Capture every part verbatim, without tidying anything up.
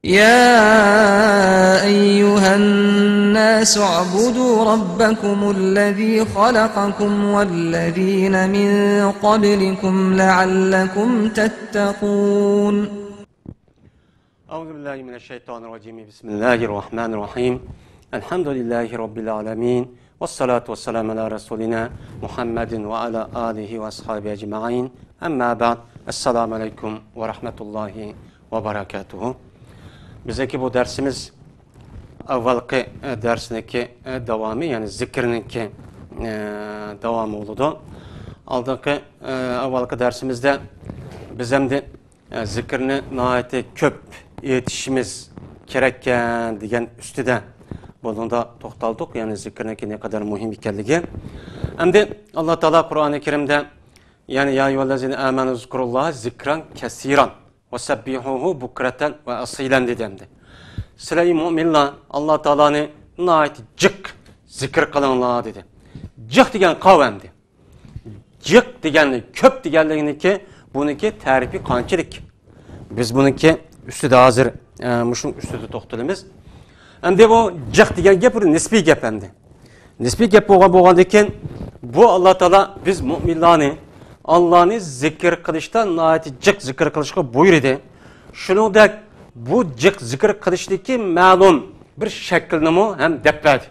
يا أيها الناس اعبدوا ربكم الذي خلقكم والذين من قبلكم لعلكم تتقون. أعوذ بالله من الشيطان الرجيم. بسم الله الرحمن الرحيم. الحمد لله رب العالمين. والصلاة والسلام على رسولنا محمد وعلى آله وأصحابه أجمعين. أما بعد. السلام عليكم ورحمة الله وبركاته. بىزنىڭكى بۇ دەرسىمىز ئاۋۋالقى، ئە، دەرسنىڭكى، ئە، داۋامى، يەنى زىكىرنىڭكى، ئە، داۋامى بولىدۇ. ئالدىنقى، ئە، ئاۋۋالقى دەرسىمىزدە بىز ئەمدى ئە، زىكىرنى ناھايىتى كۆپ ئېيتىشىمىز كېرەككەن دېگەن ئۈستىدە بۇنىڭدا توختالدۇق. يەنى زىكىرنىڭكى نەقەدەر مۇھىم ئىكەنلىكى. ئەمدى ئاللا تائالا قۇرئانى كەرىمدە، يەنى يا أيها الذين آمنوا اذكروا الله ذكرا كثيرا وسبحوه بكرة وأصيلا دېدى ئەمدى. سىلەر ئەي مۇئمىنلار، ئاللا تائالانى ناھايىتى جىق زىكىر قىلىڭلار دېدى. جىق دېگەن قاۋ ئەمدى. جىق دېگەننى، كۆپ دېگەنلىكنىكى، بۇنىڭكى تەرىپى قانچىلىك؟ بىز بۇنىڭكى ئۈستىدە ھازىر، ئە، مۇشۇنىڭ ئۈستىدە توختىلىمىز. ئەمدى بۇ جىق دېگەن گەپ بۇ نىسپىي گەپ ئەمدى. نىسپىي گەپ بولغان، بولغاندىن كېيىن بۇ ئاللا تائالا بىز مۆمىنلارنى ئاللانى زىكىر قىلىشتا ناھايىتى جىق زىكىر قىلىشقا بۇيرۇدى. شۇنىڭدەك بۇ جىق زىكىر قىلىشتىكى مەلۇم بىر شەكىلنىمۇ ھەم دەپ بەردى.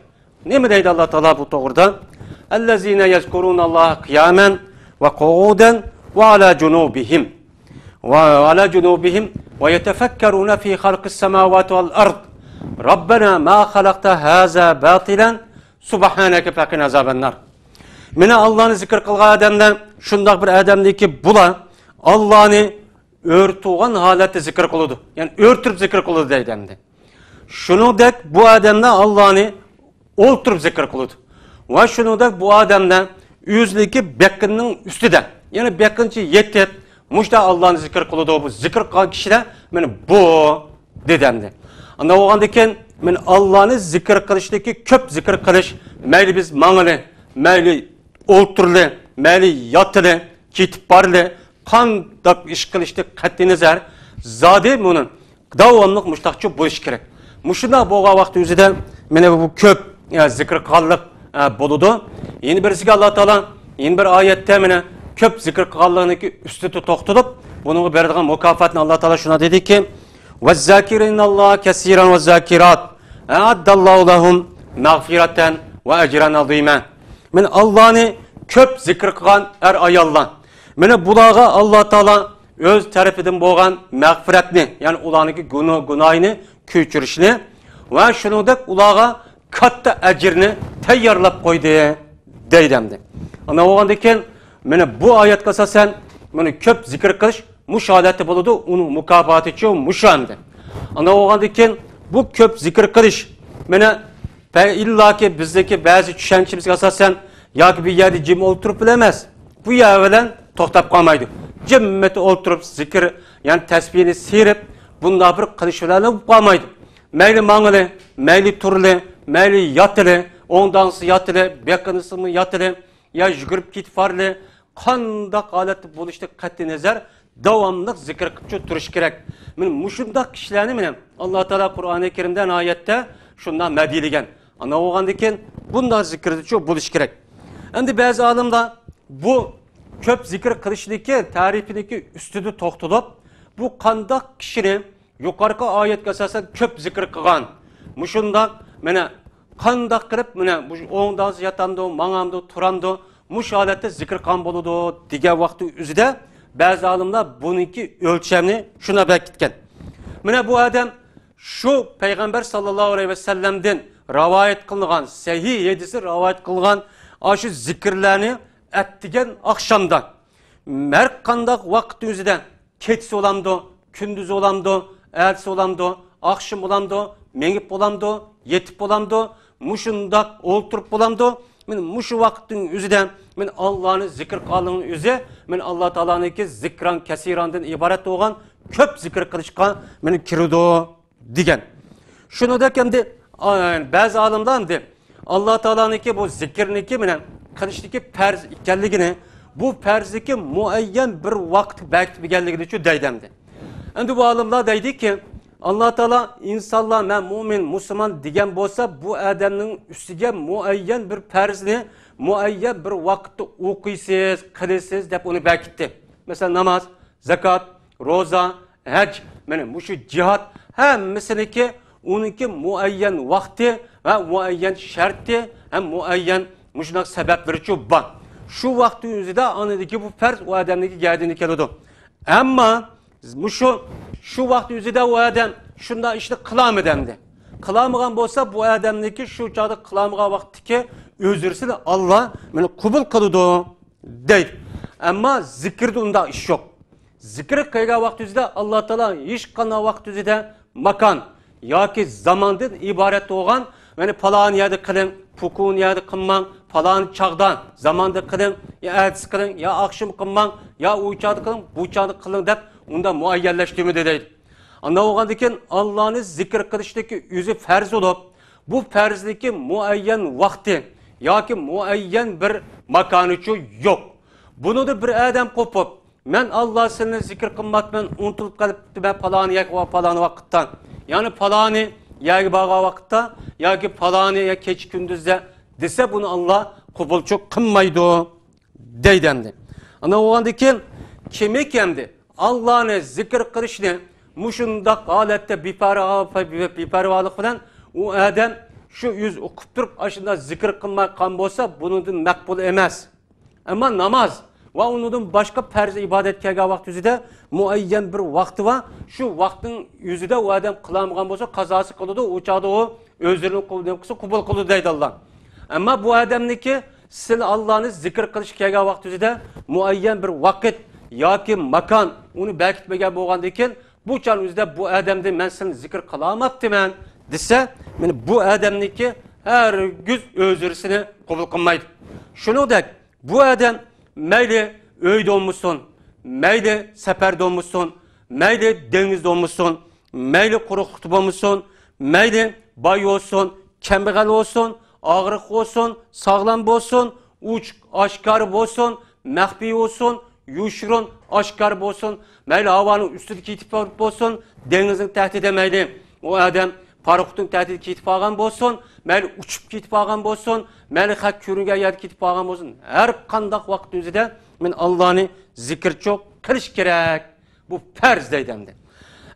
نېمە دەيدۇ ئاللا تائالا بۇ توغرىدا؟ الذين يذكرون الله قياما وقعودا وعلى جنوبهم وعلى جنوبهم ويتفكرون في خلق السماوات والأرض ربنا ما خلقت هذا باطلا سبحانك فقنا عذاب النار. مانا ئاللانى زىكىر قىلغان ئادەملەر شۇنداق بىر ئادەمدىكى بۇلار ئاللانى ئۆرە تۇرغان ھالەتتە زىكىر قىلىدۇ. يەنى ئۆرە تۇرۇپ زىكىر قىلىدۇ دەيدۇ ئەمدى. شۇنىڭدەك بۇ ئادەملەر ئاللانى ئولتۇرۇپ زىكىر قىلىدۇ. ۋە شۇنىڭدەك بۇ ئادەملەر ئۆزلىكى بېقىننىڭ ئۈستىدە، يەنى بېقىنچە يېتىپ، مۇشۇنداق ئاللانى زىكىر قىلىدۇ. بۇ زىكىر قىلغان كىشىلەر مانا بۇ دېدى ئەمدى. ئانداق بولغاندىن كېيىن، مانا ئاللانى زىكىر قىلىشتىكى كۆپ زىكىر قىلىش، مەيلى بىز ماڭىلى، مەيلى ئولتۇرىلى، مەيلى ياتىلى، كېتىپ بارىلى، قانداق ئىش قىلىشتىن قەتئىينەزەر، زادى بۇنى داۋاملىق مۇشۇنداقچە بولۇشى كېرەك. مۇشۇنداق بولغان ۋاقىت ئۆزىدە مانا بۇ كۆپ، ئە، زىكىر قىلغانلىق، ئە، بولىدۇ. يەنە بىرسىگە ئاللا تائالا يەنە بىر ئايەتتە مانا كۆپ زىكىر قىلغانلىقنىڭكى ئۈستىدە توختىلىپ، بۇنىڭغا بېرىدىغان مۇكاپاتنى ئاللا تائالا شۇنداق دېدىكى، والذاكرين الله كثيرا والذاكرات أعد الله لهم مغفرة وأجرا عظيما. مانا ئاللانى كۆپ زىكىر قىلغان ئەر-ئاياللار، مانا بۇلارغا ئاللا تائالا ئۆز تەرىپىدىن بولغان مەغپىرەتنى، يەنى ئۇلارنىڭكى گۇناھ-، گۇناھىنى كۆچۈرۈشنى ۋە شۇنىڭدەك ئۇلارغا كاتتا ئەجىرنى تەييارلاپ قويدى، دەيدۇ ئەمدى. ئانداق بولغاندىن كېيىن، مانا بۇ ئايەتكە ئاساسەن، مانا كۆپ زىكىر قىلىش مۇشۇ ھالەتتە بولىدۇ، ئۇنىڭ مۇكاپاتىچۇ مۇشۇ ئەمدى. ئانداق بولغاندىن كېيىن، بۇ كۆپ زىكىر قىلىش، مانا، بە-، ئىللاكى بىزدىكى بەزى چۈشەنچىمىزگە ئاساسەن، ياكى بىر يەردە جىم ئولتۇرۇپ بىلەن ئەمەس، بۇ يەر بىلەن توختاپ قالمايدۇ. جىممىتى ئولتۇرۇپ زىكىر، يەنى تەسبىھنى سىيرىپ، بۇنداق بىر قىلىش بىلەن بولۇپ قالمايدۇ. مەيلى ماڭىلى، مەيلى تۇرىلى، مەيلى ياتىلى، ئوڭدانسا ياتىلى، بېقىنسىمۇ ياتىلى، يا يۈگۈرۈپ كېتىپ بارىلى، قانداق ھالەتتە بولۇشتىن قەتئىينەزەر، داۋاملىق زىكىر قىلىپچۇ تۇرۇش كېرەك. مانا مۇشۇنداق كىشىلەرنى مانا ئاللا تائالا قۇرئانى كەرىمدە ئايەتتە شۇنداق مەدھىيلىگەن. ئانداق بولغاندىن كېيىن بۇنداق زىكىردىچۇ بولۇش كېرەك. ئەمدى بەزى ئالىملار بۇ كۆپ زىكىر قىلىشنىڭكى تەرىپىنىڭكى ئۈستىدە توختىلىپ، بۇ قانداق كىشىنى يۇقىرىقى ئايەتكە ئاساسەن كۆپ زىكىر قىلغان. مۇشۇنداق، مانا، قانداق قىلىپ، مانا، مۇشۇ ئوڭدانسا ياتامدۇ، ماڭامدۇ، تۇرامدۇ، مۇشۇ ھالەتتە زىكىر قىلغان بولىدۇ دېگەن ۋاقتى ئۆزىدە بەزى ئالىملار بۇنىڭكى ئۆلچەمنى شۇنداق بەركىتكەن. مانا بۇ ئادەم شۇ پەيغەمبەر ساللاللاھۇ ئەلەيھى ۋەسەللەمدىن راۋايەت قىلىنغان، سەھىھ ھەدىسى راۋايەت قىلغان ئاشۇ زىكىرلەرنى ئەتىگەن ئاخشامدا ھەر قانداق ۋاقىت ئۆزىدە كېچىسى بولامدۇ، كۈندۈزى بولامدۇ، ئەتىسى بولامدۇ، ئاخشىمى بولامدۇ، مېڭىپ بولامدۇ، يېتىپ بولامدۇ، مۇشۇنداق ئولتۇرۇپ بولامدۇ؟ مانا مۇشۇ ۋاقىتنىڭ ئۆزىدە مانا ئاللانى زىكىر قىلغانلىقنىڭ ئۆزى مانا ئاللا تائالانىڭكى زىكران كەسىراندىن ئىبارەت بولغان كۆپ زىكىر قىلىشقا مانا كىرىدۇ. دېگەن. شۇنىڭدەك ئەمدى، ئا، بەزى ئالىملار ئەمدى ئاللا تائالانىڭكى بۇ زىكىرنىڭكى مانا قىلىشنىڭكى پەرز ئىكەنلىكىنى، بۇ پەرزنىڭكى مۇئەييەن بىر ۋاقىت بەركىتىپ بەرگەنلىكىنىچۇ دەيدۇ ئەمدى. ئەمدى بۇ ئالىملار دەيدىكى، ئاللا تائالا ئىنسانلار، مەن مۇئمىن، مۇسۇلمان دېگەن بولسا، بۇ ئادەمنىڭ ئۈستىگە مۇئەييەن بىر پەرزنى مۇئەييەن بىر ۋاقىتتا ئوقۇيسىز، قىلىسىز دەپ ئۇنى بەكىتتى. مەسىلەن، ناماز، زاكات، روزا، ھەج، مانا مۇشۇ جىھاد ھەممىسىنىڭكى، ئۇنىڭكى مۇئەييەن ۋاقتى ۋە مۇئەييەن شەرتى ھەم مۇئەييەن مۇشۇنداق سەۋەبلىرىچۇ بار. شۇ ۋاقىتنىڭ ئۆزىدە ئاندىكى بۇ پەرز ئۇ ئادەمنىڭكى گەدىنىگە كېلىدۇ. ئەمما مۇشۇ، شۇ ۋاقىت ئۆزىدە ئۇ ئادەم شۇنداق ئىشنى قىلالمىدى ئەمدى. قىلالمىغان بولسا، بۇ ئادەمنىڭكى شۇ چاغدا قىلالمىغان ۋاقىتتىكى ئۆزرىسىنى ئاللا مانا قوبۇل قىلىدۇ دەيدۇ. ئەمما زىكىردە ئۇنداق ئىش يوق. زىكىر قىلغان ۋاقىت ئۆزىدە ئاللا تائالا ھېچقانداق ۋاقىت ئۆزىدە ماكان ياكى زاماندىن ئىبارەت بولغان، يەنى پالانى يەردە قىلىڭ، پۇكۇنى يەردە قىلماڭ، پالانى چاغدا، زاماندا قىلىڭ، يا ئەتىسى قىلىڭ، يا ئاخشىمى قىلماڭ، يا ئۇ چاغدا قىلىڭ، بۇ چاغدا قىلىڭ دەپ ئۇنداق مۇئەييەنلەشتۈرمىدى دەيدۇ. ئانداق بولغاندىكىن ئاللانى زىكىر قىلىشتىكى ئۆزى پەرز بولۇپ، بۇ پەرزنىكى مۇئەييەن ۋاقتى ياكى مۇئەييەن بىر ماكانىچۇ يوق. بۇنىڭدا بىر ئادەم قوپۇپ، مەن ئاللا سېنى زىكىر قىلماپتىمەن، ئۇنتۇلۇپ قېلىپتىمەن پالانى يەرگە، پالانى ۋاقىتتا، يەنى پالانى يەرگە بارغان ۋاقىتتا ياكى پالانى يەر كېچە كۈندۈزدە دېسە، بۇنى ئاللا قوبۇلچۇ قىلمايدۇ دەيدۇ ئەمدى. ئانا بولغاندىن كېيىن كىمكى ئەمدى ئاللانى زىكىر قىلىشنى مۇشۇنداق ھالەتتە بىپەرۋا-، بىپەرۋالىق بىلەن ئۇ ئادەم شۇ ئۆزى ئوقۇپ تۇرۇپ ئاشۇنداق زىكىر قىلماي قالغان بولسا، بۇنىڭدىن مەقبۇل ئەمەس. ئەمما ناماز ۋە ئۇنىڭدىن باشقا پەرز ئىبادەت كەلگەن ۋاقىت ئۆزىدە مۇئەييەن بىر ۋاقتى بار. شۇ ۋاقىتنىڭ ئۆزىدە ئۇ ئادەم قىلالمىغان بولسا، قازاسى قىلىدۇ، ئۇ چاغدا ئۇ ئۆزىنىڭ قىلسا قوبۇل قىلىدۇ دەيدۇ ئاللا. ئەمما بۇ ئادەمنىكى سىلى ئاللانى زىكىر قىلىشقا كەلگەن ۋاقىت ئۆزىدە مۇئەييەن بىر ۋاقىت ياكى ماكان ئۇنى بەكىتمىگەن بولغاندىن كېيىن، بۇ چاغ ئۆزىدە بۇ ئادەمدىن مەن سېنى زىكىر قىلالماپتىمەن دېسە، مانا بۇ ئادەمنىڭكى ھەرگىز ئۆزرىسىنى قوبۇل قىلمايدۇ. شۇنىڭدەك بۇ ئادەم مەيلى ئۆيدە بولمىسۇن، مەيلى سەپەردە بولمىسۇن، مەيلى دېڭىزدە بولمىسۇن، مەيلى قۇرۇقلۇقتا بولمىسۇن، مەيلى باي بولسۇن، كەمبەغەل بولسۇن، ئاغرىق بولسۇن، ساغلام بولسۇن، ئوچۇق ئاشكارا بولسۇن، مەخپىي بولسۇن، يوشۇرۇن ئاشكارا بولسۇن، مەيلى ھاۋانىڭ ئۈستىدە كېتىپ بولسۇن، دېڭىزنىڭ تەھتىدە مەيلى ئۇ ئادەم پاراخوتنىڭ تەھتىدە كېتىپ قالغان بولسۇن، مەيلى ئۇچۇپ كېتىپ قالغان بولسۇن، مەيلى خەق كۆرۈنگەن يەردە كېتىپ قالغان بولسۇن، ھەر قانداق ۋاقىت ئۆزىدە مەن ئاللانى زىكىرچۇ قىلىش كېرەك. بۇ پەرز دەيدۇ ئەمدى.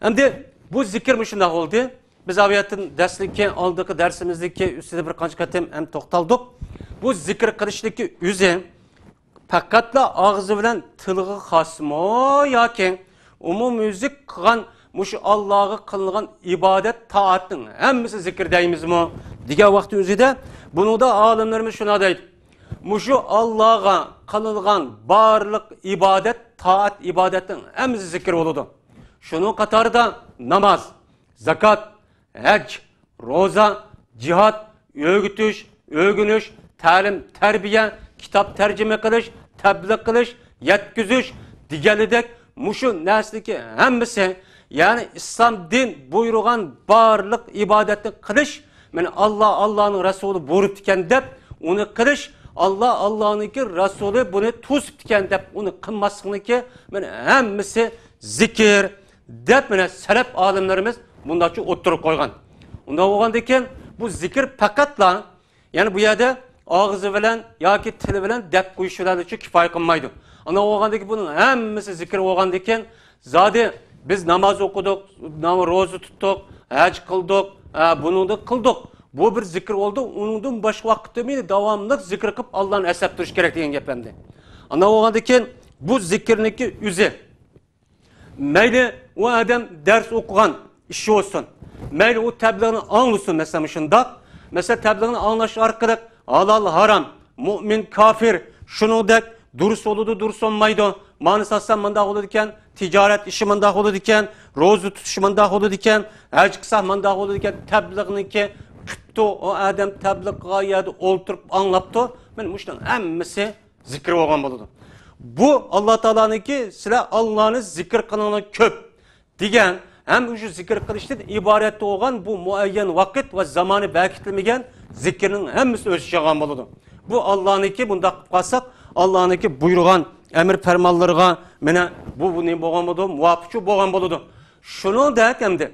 ئەمدى بۇ زىكىر مۇشۇنداق بولدى. بىز ئاۋۇ يەردىن دەرسلىككە، ئالدىنقى دەرسىمىزدىكى ئۈستىدە بىر قانچە قېتىم ھەم توختالدۇق. بۇ زىكىر قىلىشنىڭكى ئۆزى پەقەتلا ئاغزى بىلەن تىلغا خاسمۇ ياكى ئومۇميۈزلۈك قىلغان مۇشۇ ئاللاغا قىلىنغان ئىبادەت، تائەتنىڭ ھەممىسى زىكىر دەيمىزمۇ دېگەن ۋاقىتنىڭ ئۆزىدە، بۇنىڭدا ئالىملىرىمىز شۇنداق دەيدۇ. مۇشۇ ئاللاغا قىلىنغان بارلىق ئىبادەت، تائەت ئىبادەتنىڭ ھەممىسى زىكىر بولىدۇ. شۇنىڭ قاتارىدا ناماز، زاكات، ھەج، روزا، جىھاد، ئۆگىتىش، ئۆگىنىش، تەلىم، تەربىيە، كىتاب تەرجىمە قىلىش، تەبلىغ قىلىش، يەتكۈزۈش دېگەنلىدەك مۇشۇ نەرسىنىڭكى ھەممىسى، يەنى ئىسلام دىن بۇيرۇغان بارلىق ئىبادەتنى قىلىش، مانا ئاللا، ئاللانىڭ رەسۇلى بۇيرۇپتىكەن دەپ ئۇنى قىلىش، ئاللا، ئاللانىڭكى رەسۇلى بۇنى توسۇپتىكەن دەپ ئۇنى قىلماسلىقنىڭكى مانا ھەممىسى زىكىر دەپ مانا سەلەپ ئالىملىرىمىز مۇنداقچە ئوتتۇرىغا قويغان. ئۇنداق بولغاندىكىن بۇ زىكىر پەقەتلا، يەنى بۇ يەردە ئاغزى بىلەن ياكى تىلى بىلەن دەپ قويۇش بىلەنچۇ كىپايە قىلمايدۇ. ئانداق بولغاندىكىن بۇنىڭ ھەممىسى زىكىر بولغاندىكىن، زادى بىز ناماز ئوقۇدۇق، نام-، روزا تۇتتۇق، ھەج قىلدۇق، ھە، بۇنىڭدا قىلدۇق. بۇ بىر زىكىر بولدى، ئۇنىڭدىن باشقا ۋاقىتتا مېنى داۋاملىق زىكىر قىلىپ ئاللانى ئەسلەپ تۇرۇش كېرەك دېگەن گەپ ئەمدى. ئانداق بولغاندىكىن بۇ زىكىرنىڭكى ئۆزى مەيلى ئۇ ئادەم دەرس ئوقۇغان ئىشى بولسۇن، مەيلى ئۇ تەبلىغنى ئاڭلىسۇن، مەسىلەن، مۇشۇنداق. مەسىلەن، تەبلىغنى ئاڭلاش ئارقىلىق ھالال، ھارام، مۇئمىن، كاپىر، شۇنىڭدەك دۇرۇس بولىدۇ، دۇرۇس بولمايدۇ، مانا ساتسام مۇنداق بولىدىكەن، تىجارەت ئىشى مۇنداق بولىدىكەن، روزا تۇتۇش مۇنداق بولىدىكەن، ھەج قىلساق مۇنداق بولىدىكەن، تەبلىغنىڭكى قىپتۇ، ئۇ ئادەم تەبلىغ قىلغان يەردە ئولتۇرۇپ ئاڭلاپتۇ. مانا مۇشۇنىڭ ھەممىسى زىكىر بولغان بولىدۇ. بۇ ئاللا تائالانىڭكى، سىلەر ئاللانى زىكىر قىلىڭلار كۆپ دېگەن ھەم شۇ زىكىر قىلىشتىن ئىبارەت بولغان بۇ مۇئەييەن ۋاقىت ۋە زامانى بەكىتىلمىگەن زىكىرنىڭ ھەممىسى ئۆز ئىچىگە ئالغان بولىدۇ. بۇ ئاللانىڭكى، بۇنداق قىلىپ قالساق، ئاللانىڭكى بۇيرۇغان ئەمر پەرمانلىرىغا مانا بۇ، بۇ نېمە بولغان بولىدۇ؟ مۇۋاپىقچۇ بولغان بولىدۇ. شۇنىڭدەك ئەمدى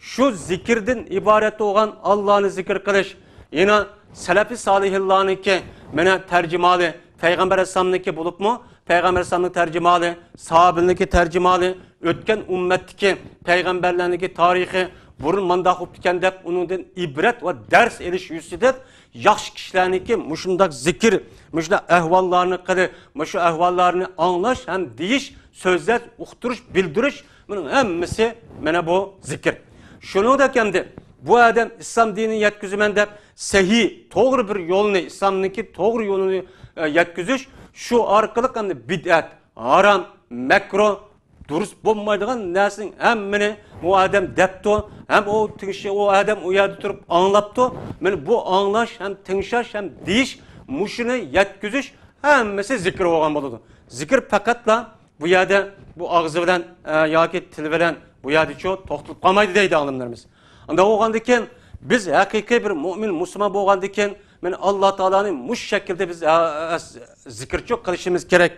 شۇ زىكىردىن ئىبارەت بولغان ئاللانى زىكىر قىلىش. يەنە سەلەپى سالىھىنلارنىڭكى مانا تەرجىمىھالى، پەيغەمبەر ئەلەيھىسسالامنىڭكى بولۇپمۇ، پەيغەمبەر ئەلەيھىسسالامنىڭ تەرجىمىھالى، ساھابىلەرنىڭكى تەرجىمىھالى، ئۆتكەن ئۈممەتتىكى پەيغەمبەرلەرنىڭكى تارىخى، بۇرۇن مانداق بوپتىكەن دەپ، ئۇنىڭدىن ئىبرەت ۋە دەرس ئېلىش يۈزىسىدىن ياخشى كىشىلەرنىڭكى مۇشۇنداق زىكىر، مۇشۇنداق ئەھۋاللارنى قىلىپ، مۇشۇ ئەھۋاللارنى ئاڭلاش ھەم دېيىش، سۆزلەش، ئۇقتۇرۇش، بىلدۈرۈش، بۇنىڭ ھەممىسى مانا بۇ زىكىر. شۇنىڭدەك ئەمدى بۇ ئادەم ئىسلام دىنىنى يەتكۈزىمەن دەپ، سەھىھ، توغرا بىر يولنى، ئىسلامنىڭكى توغرا يولىنى، ئە، يەتكۈزۈش، شۇ ئارقىلىق ئەمدى بىدئەت، ھارام، مەكرۇھ، دۇرۇس بولمايدىغان نەرسىنىڭ ھەممىنى ئۇ ئادەم دەپتۇ، ھەم ئۇ تىڭشى-، ئۇ ئادەم ئۇ يەردە تۇرۇپ ئاڭلاپتۇ. مانا بۇ ئاڭلاش ھەم تىڭشاش ھەم دېيىش، مۇشۇنى يەتكۈزۈش ھەممىسى زىكىر بولغان بولىدۇ. زىكىر پەقەتلا بۇ يەردە بۇ ئاغزى بىلەن، ئە، ياكى تىل بىلەن بۇ يەردىچۇ توختىلىپ قالمايدۇ دەيدۇ ئالىملىرىمىز. ئانداق بولغاندىكىن بىز ھەقىقىي بىر مۆمىن مۇسۇلمان بولغاندىكىن، مانا ئاللا تائالانى مۇشۇ شەكىلدە بىز، ئە، ئە، زىكىرچۇ قىلىشىمىز كېرەك.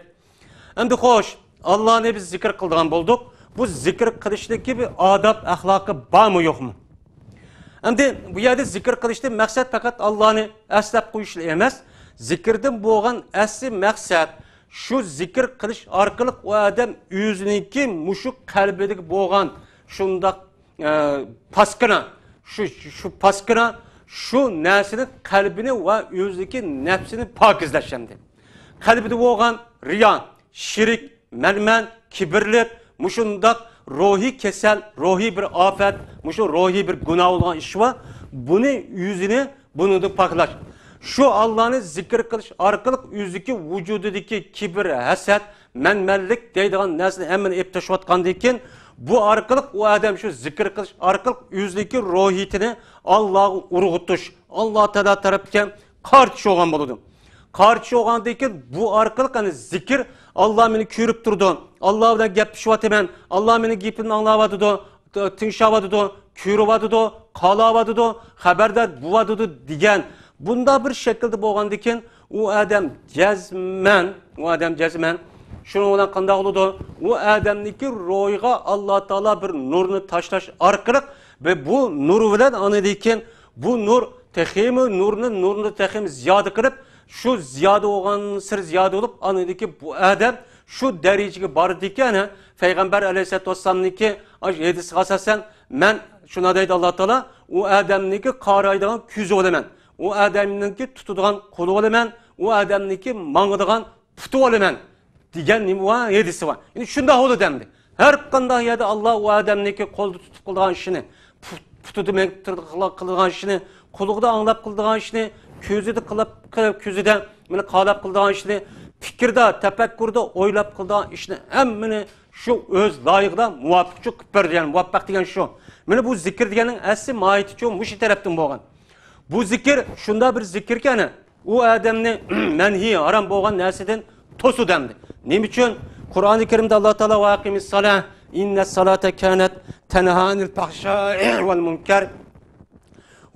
ئەمدى خوش، ئاللانى بىز زىكىر قىلىدىغان بولدۇق. بۇ زىكىر قىلىشنىڭكى بىر ئاداب ئەخلاقى بارمۇ يوقمۇ؟ ئەمدى بۇ يەردە زىكىر قىلىشتىن مەقسەت پەقەت ئاللانى ئەسلەپ قويۇشلا ئەمەس. زىكىردىن بولغان ئەسلى مەقسەت شۇ زىكىر قىلىش ئارقىلىق ئۇ ئادەم ئۆزىنىڭكى مۇشۇ قەلبىدىكى بولغان شۇنداق، ئە، پاسكىنا، شۇ، شۇ پاسكىنا، شۇ نەرسىنى، قەلبىنى ۋە ئۆزىدىكى نەپسىنى پاكىزلەش ئەمدى. قەلبىدە بولغان رىيا، شىرك، مەنمەن، كىبىرلىك، مۇشۇنداق روھىي كېسەل، روھىي بىر ئاپەت، مۇشۇ روھىي بىر گۇناھ بولغان ئىش بار. بۇنى ئۆزىنى بۇنىڭدىن پاكلاش. شۇ ئاللانى زىكىر قىلىش ئارقىلىق ئۆزىدىكى ۋۇجۇدىدىكى كىبىر، ھەسەت، مەنمەنلىك دەيدىغان نەرسىنى ھەممىنى ئېلىپ تاشلىۋاتقاندىن كېيىن، بۇ ئارقىلىق ئۇ ئادەم شۇ زىكىر قىلىش ئارقىلىق ئۆزىدىكى روھىيىتىنى ئاللاغا ئۇرغۇتۇش، ئاللا تائالا تەرەپكە قارىتىش بولغان بولىدۇ. قارىتىش بولغاندىن كېيىن بۇ ئارقىلىق، يەنى زىكىر، ئاللا مېنى كۆرۈپ تۇرىدۇ، ئاللا بىلەن گەپلىشىۋاتىمەن، ئاللا مېنىڭ گېپىمنى ئاڭلاۋاتىدۇ، ت-، تىڭشاۋاتىدۇ، كۆرۈۋاتىدۇ، قالاۋاتىدۇ، خەۋەردار بوۋاتىدۇ دېگەن بۇنداق بىر شەكىلدە بولغاندىكىن، ئۇ ئادەم جەزمەن، ئۇ ئادەم جەزمەن شۇنىڭ بىلەن قانداق بولىدۇ؟ ئۇ ئادەمنىڭكى روھىغا ئاللا تائالا بىر نۇرنى تاشلاش ئارقىلىق، ۋە بۇ نۇر بىلەن ئاندىن كېيىن بۇ نۇر تېخىمۇ نۇرنى، نۇرنى تېخىمۇ زىيادە قىلىپ، شۇ زىيادە بولغانسېرى زىيادە بولۇپ، ئاندىن كېيىن بۇ ئادەم شۇ دەرىجىگە بارىدىكەن. پەيغەمبەر ئەلەيھىسسالاتۇ ۋەسسالامنىڭكى ئاشۇ ھەدىسىگە ئاساسەن، مەن شۇنداق دەيدۇ ئاللا تائالا، ئۇ ئادەمنىڭكى قارايدىغان كۆزى بولىمەن، ئۇ ئادەمنىڭكى تۇتىدىغان قولى بولىمەن، ئۇ ئادەمنىڭكى ماڭىدىغان پۇتى بولىمەن دېگەن نېمە بار؟ ھەدىسى بار. يەنى شۇنداق بولىدۇ ئەمدى. ھەر قانداق يەردە ئاللا ئۇ ئادەمنىڭكى قولىدا تۇتۇپ قىلىدىغان ئىشىنى، پۇ-، پۇتىدا مېڭىپ تۇرىدىغان، قىلىدىغان ئىشىنى، قۇلىقىدا ئاڭلاپ قىلىدىغان ئىشىنى، كۆزىدە قىلىپ، قىلىپ، كۆزىدە مانا قالاپ قىلىدىغان ئىشىنى، پىكىردە، تەپەككۇردا ئويلاپ قىلىدىغان ئىشنى ھەممىنى شۇ ئۆز لايىقىدا مۇۋاپىقچۇ قىلىپ بەردى. يەنى مۇۋەپپەق دېگەن شۇ. مانا بۇ زىكىر دېگەننىڭ ئەسلى ماھىيىتىچۇ مۇشۇ تەرەپتىن بولغان. بۇ زىكىر شۇنداق بىر زىكىركەن، ئۇ ئادەمنى مەنھىي، ھارام بولغان نەرسىدىن توسىدۇ ئەمدى. نېمە ئۈچۈن؟ قۇرئانى كەرىمدە ئاللا تائالا، ۋە ئەقىمىسسالاھ، ئىننەسسالاھە كانەت تەنھا ئەنىل فەھشائى ۋەل مۇنكەر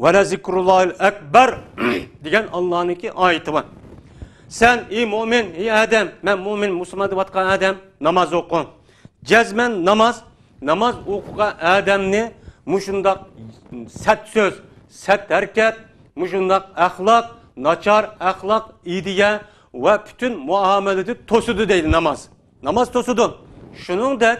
ۋە لە زىكرۇللاھىل ئەكبەر دېگەن ئاللانىڭكى ئايىتى بار. سەن، ئى مۆمىن، ئى ئادەم، مەن مۆمىن، مۇسۇلمان دەۋاتقان ئادەم، ناماز ئوقۇ. جەزمەن ناماز، ناماز ئوقۇغان ئادەمنى مۇشۇنداق سەت سۆز، سەت ھەرىكەت، مۇشۇنداق ئەخلاق، ناچار ئەخلاق، ئىدىيە ۋە پۈتۈن مۇئامىلىدىن توسىدۇ دەيدۇ ناماز. ناماز توسىدۇ. شۇنىڭدەك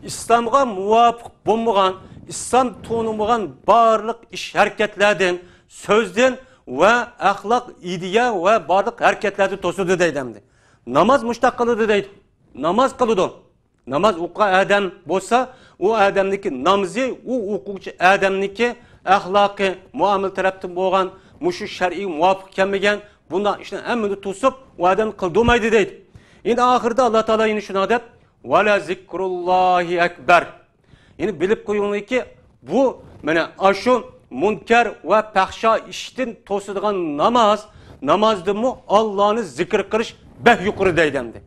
ئىسلامغا مۇۋاپىق بولمىغان، ئىسلام تونۇمىغان بارلىق ئىش ھەرىكەتلەردىن، سۆزدىن ۋە ئەخلاق، ئىدىيە ۋە بارلىق ھەرىكەتلەردىن توسىدۇ دەيدۇ ئەمدى. ناماز مۇشتاق قىلىدۇ دەيدۇ. ناماز قىلىدۇ. ناماز ئوقۇغان ئادەم بولسا، ئۇ ئادەمنىڭكى نامىزى، ئۇ ئوقۇغۇچى ئادەمنىڭكى ئەخلاقى، مۇئامىلە تەرەپتىن بولغان مۇشۇ شەرئىي مۇۋاپىق كەلمىگەن بۇنداق ئىشنى ھەممىنى توسۇپ، ئۇ ئادەم قىلدۇرمايدۇ دەيدۇ. ئەمدى ئاخىرىدا ئاللا تائالا يەنە شۇنداق دەپ، ۋە لە زىكرۇللاھى ئەكبەر. يەنى بىلىپ قويۇڭلاركى، بۇ مانا ئاشۇ مۇنكەر ۋە پەھشا ئىشتىن توسىدىغان ناماز، نامازدىنمۇ ئاللانى زىكىر قىلىش بەك يۇقىرى دەيدۇ ئەمدى.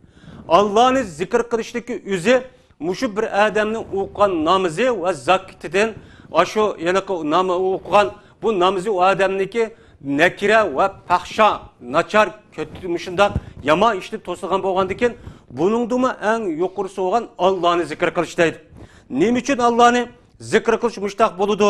ئاللانى زىكىر قىلىشتىكى ئۆزى مۇشۇ بىر ئادەمنىڭ ئوقۇغان نامىزى ۋە زاكىتىدىن، ئاشۇ ھېلىقى نام-، ئوقۇغان بۇ نامىزى ئۇ ئادەمنىڭكى نەكىرە ۋە پەھشا، ناچار، كۆت-، مۇشۇنداق يامان ئىشنى توسىدىغان بولغاندىكىن، بۇنىڭدىمۇ ئەڭ يۇقىرىسى بولغان ئاللانى زىكىر قىلىش دەيدۇ. نېمە ئۈچۈن ئاللانى زىكىر قىلىش مۇشتاق بولىدۇ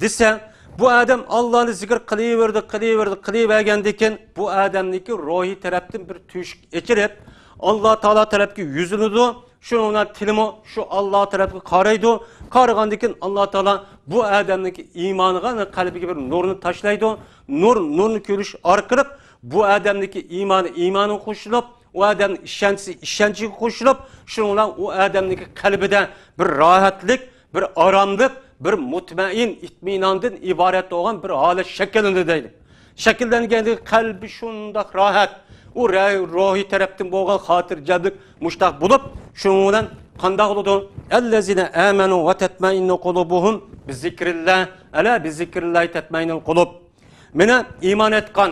دېسە، بۇ ئادەم ئاللانى زىكىر قىلىۋېرىدۇ، قىلىۋېرىدۇ، قىلىۋەرگەندىن كېيىن، بۇ ئادەمنىڭكى روھىي تەرەپتىن بىر تۆشۈك ئېچىلىپ، ئاللا تائالا تەرەپكە يۈزلىنىدۇ. شۇنىڭ بىلەن تىلىمۇ شۇ ئاللا تەرەپكە قارايدۇ. قارىغاندىن كېيىن، ئاللا تائالا بۇ ئادەمنىڭكى ئىمانىغا، قەلبىگە بىر نۇرنى تاشلايدۇ. نۇر، نۇرنى كۆرۈش ئارقىلىق بۇ ئادەمنىڭكى ئىمانى ئىمانغا قوشۇلۇپ، ئۇ ئادەمنىڭ ئىشەنچىسى ئىشەنچىگە قوشۇلۇپ، شۇنىڭ بىلەن ئۇ ئادەمنىڭكى قەلبىدە بىر راھەتلىك، بىر ئاراملىق، بىر مۇتمەئىن، ئىتمىناندىن ئىبارەت بولغان بىر ھالەت شەكىللىنىدۇ دەيدۇ. شەكىللەنگەندە قەلبى شۇنداق راھەت، ئۇ رە-، روھىي تەرەپتىن بولغان خاتىرجەملىك مۇشتاق بولۇپ، شۇنىڭ بىلەن قانداق بولىدۇ؟ ئەللەزىنە ئامەنۇ ۋە تەتمەئىننۇ قۇلۇبۇھۇم بىزىكرىللا، ئەلا بىزىكرىللاھى تەتمەئىننۇل قۇلۇب. مانا ئىمان ئېيتقان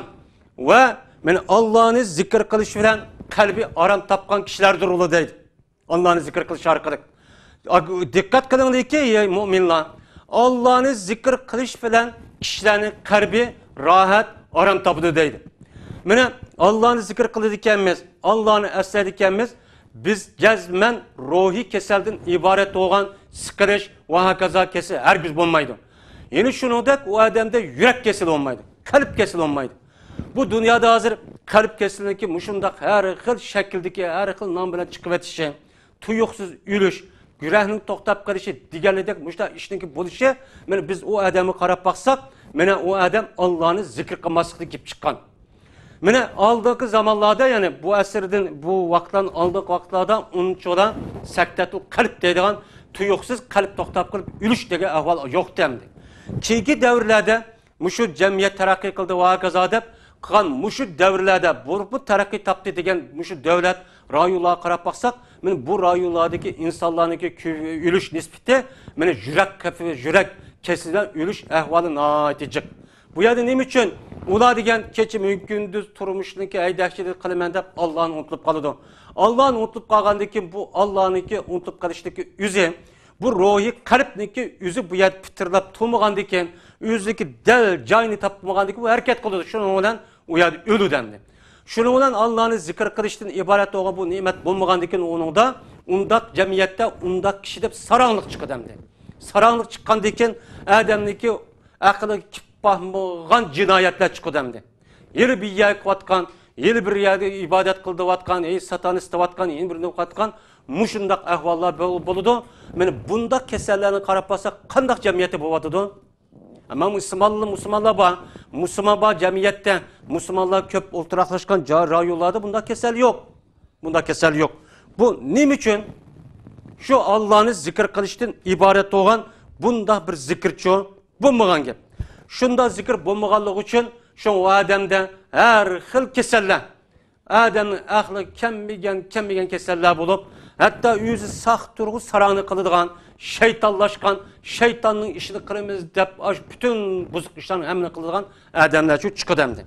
ۋە مانا ئاللانى زىكىر قىلىش بىلەن قەلبى ئارام تاپقان كىشىلەردۇر ئۇلار دەيدۇ. ئاللانى زىكىر قىلىش ئارقىلىق. دىققەت قىلىڭلاركى، ئەي مۇئمىنلار، ئاللانى زىكىر قىلىش بىلەن كىشىلەرنىڭ قەلبى راھەت، ئارام تاپىدۇ دەيدۇ. مانا ئاللانى زىكىر قىلىدىكەنمىز، ئاللانى ئەسلەيدىكەنمىز، بىز جەزمەن روھىي كېسەلدىن ئىبارەت بولغان سىقىلىش ۋە ھاكازا كېسەل ھەرگىز بولمايدۇ. يەنە شۇنىڭدەك ئۇ ئادەمدە يۈرەك كېسىلى بولمايدۇ، قەلب كېسىلى بولمايدۇ. بۇ دۇنيادا ھازىر قەلب كېسىلىنىڭكى مۇشۇنداق ھەر خىل شەكىلدىكى، ھەر خىل نام بىلەن چىقىۋېتىشى، تۇيۇقسىز ئۆلۈش، يۈرەكنىڭ توختاپ قېلىشى دېگەنلىدەك مۇشۇنداق ئىشنىڭكى بولۇشى، مانا بىز ئۇ ئادەمگە قاراپ باقساق، مانا ئۇ ئادەم ئاللانى زىكىر قىلماسلىقتىن كېلىپ چىققان. مانا ئالدىنقى زامانلاردا، يەنى بۇ ئەسىردىن، بۇ ۋاقىتلاردىن ئالدىنقى ۋاقىتلاردا ئۇنچىۋالا سەكتەتۇل قەلب دەيدىغان تۇيۇقسىز قەلب توختاپ قېلىپ ئۆلۈش دېگەن ئەھۋال يوقتى ئەمدى. كېيىنكى دەۋرلەردە مۇشۇ جەمئىيەت تەرەققىي قىلدى ۋە ھاكازا دەپ قىلغان مۇشۇ دەۋرلەردە بۇ، بۇ تەرەققىي تاپتى دېگەن مۇشۇ دۆلەت رايونلارغا قاراپ باقساق، مانا بۇ رايونلاردىكى ئىنسانلارنىڭكى كۆ-، ئۆلۈش نىسبىتى مانا يۈرەك قېپى، يۈرەك كېسىلىدە ئۆلۈش ئەھۋالى ناھايىتى جىق. بۇ يەردە نېمە ئۈچۈن ئۇلار دېگەن كېچە كۈندۈز تۇرمۇشنىڭكى ھەيدەكچىلىك قىلىمەن دەپ ئاللانى ئۇنتۇلۇپ قالىدۇ. ئاللانى ئۇنتۇلۇپ قالغاندىن كېيىن بۇ ئاللانىڭكى ئۇنتۇلۇپ قېلىشتىكى ئۆزى بۇ روھىي قەلبنىڭكى ئۆزى بۇ يەردە پىتىرلاپ تۇرمىغاندىكىن، ئۆزىنىڭكى دەل جايىنى تاپمىغاندىكىن، بۇ ھەرىكەت قىلىدۇ. شۇنىڭ بىلەن ئۇ يەردە ئۆلىدۇ ئەمدى. شۇنىڭ بىلەن ئاللانى زىكىر قىلىشتىن ئىبارەت بولغان بۇ نېمەت بولمىغاندىكىن، ئۇنىڭدا ئۇنداق جەمئىيەتتە ئۇنداق كىشى دەپ ساراڭلىق چىقىدۇ ئەمدى. ساراڭلىق چىققاندىكىن، ئادەمنىڭكى ئەقلىگە كىپ باقمىغان جىنايەتلەر چىقىدۇ ئەمدى. ھېلى بىر يەرگە قىلىۋاتقان، ھېلى بىر يەردە ئىبادەت قىلىۋاتقان، ھېلى ساتانىست دەۋاتقان، ھېلى بىر نېمە قىلىۋاتقان، مۇشۇنداق ئەھۋاللار بول-، بولىدۇ. مانا بۇنداق كېسەللەرنى قاراپ باقساق، قانداق جەمئىيەتتە بولۇۋاتىدۇ؟ ئەمما مۇسۇلمانلار، مۇسۇلمانلار بار، مۇسۇلمان بار جەمئىيەتتە، مۇسۇلمانلار كۆپ ئولتۇراقلاشقان جا-، رايونلاردا بۇنداق كېسەل يوق. بۇنداق كېسەل يوق. بۇ نېمە ئۈچۈن؟ شۇ ئاللانى زىكىر قىلىشتىن ئىبارەت بولغان بۇنداق بىر زىكىرچۇ بولمىغان گەپ. شۇنداق زىكىر بولمىغانلىقى ئۈچۈن شۇ ئادەمدە ھەر خىل كېسەللەر، ئادەمنىڭ ئەقلىگە كەلمىگەن، كەلمىگەن كېسەللەر بولۇپ، ھەتتا ئۆزى ساق تۇرغۇ ساراڭنى قىلىدىغان، شەيتانلاشقان، شەيتاننىڭ ئىشىنى قىلىمىز دەپ، ئاشۇ پۈتۈن بۇزۇق ئىشلارنى ھەممىنى قىلىدىغان ئادەملەر شۇ چىقىدۇ ئەمدى.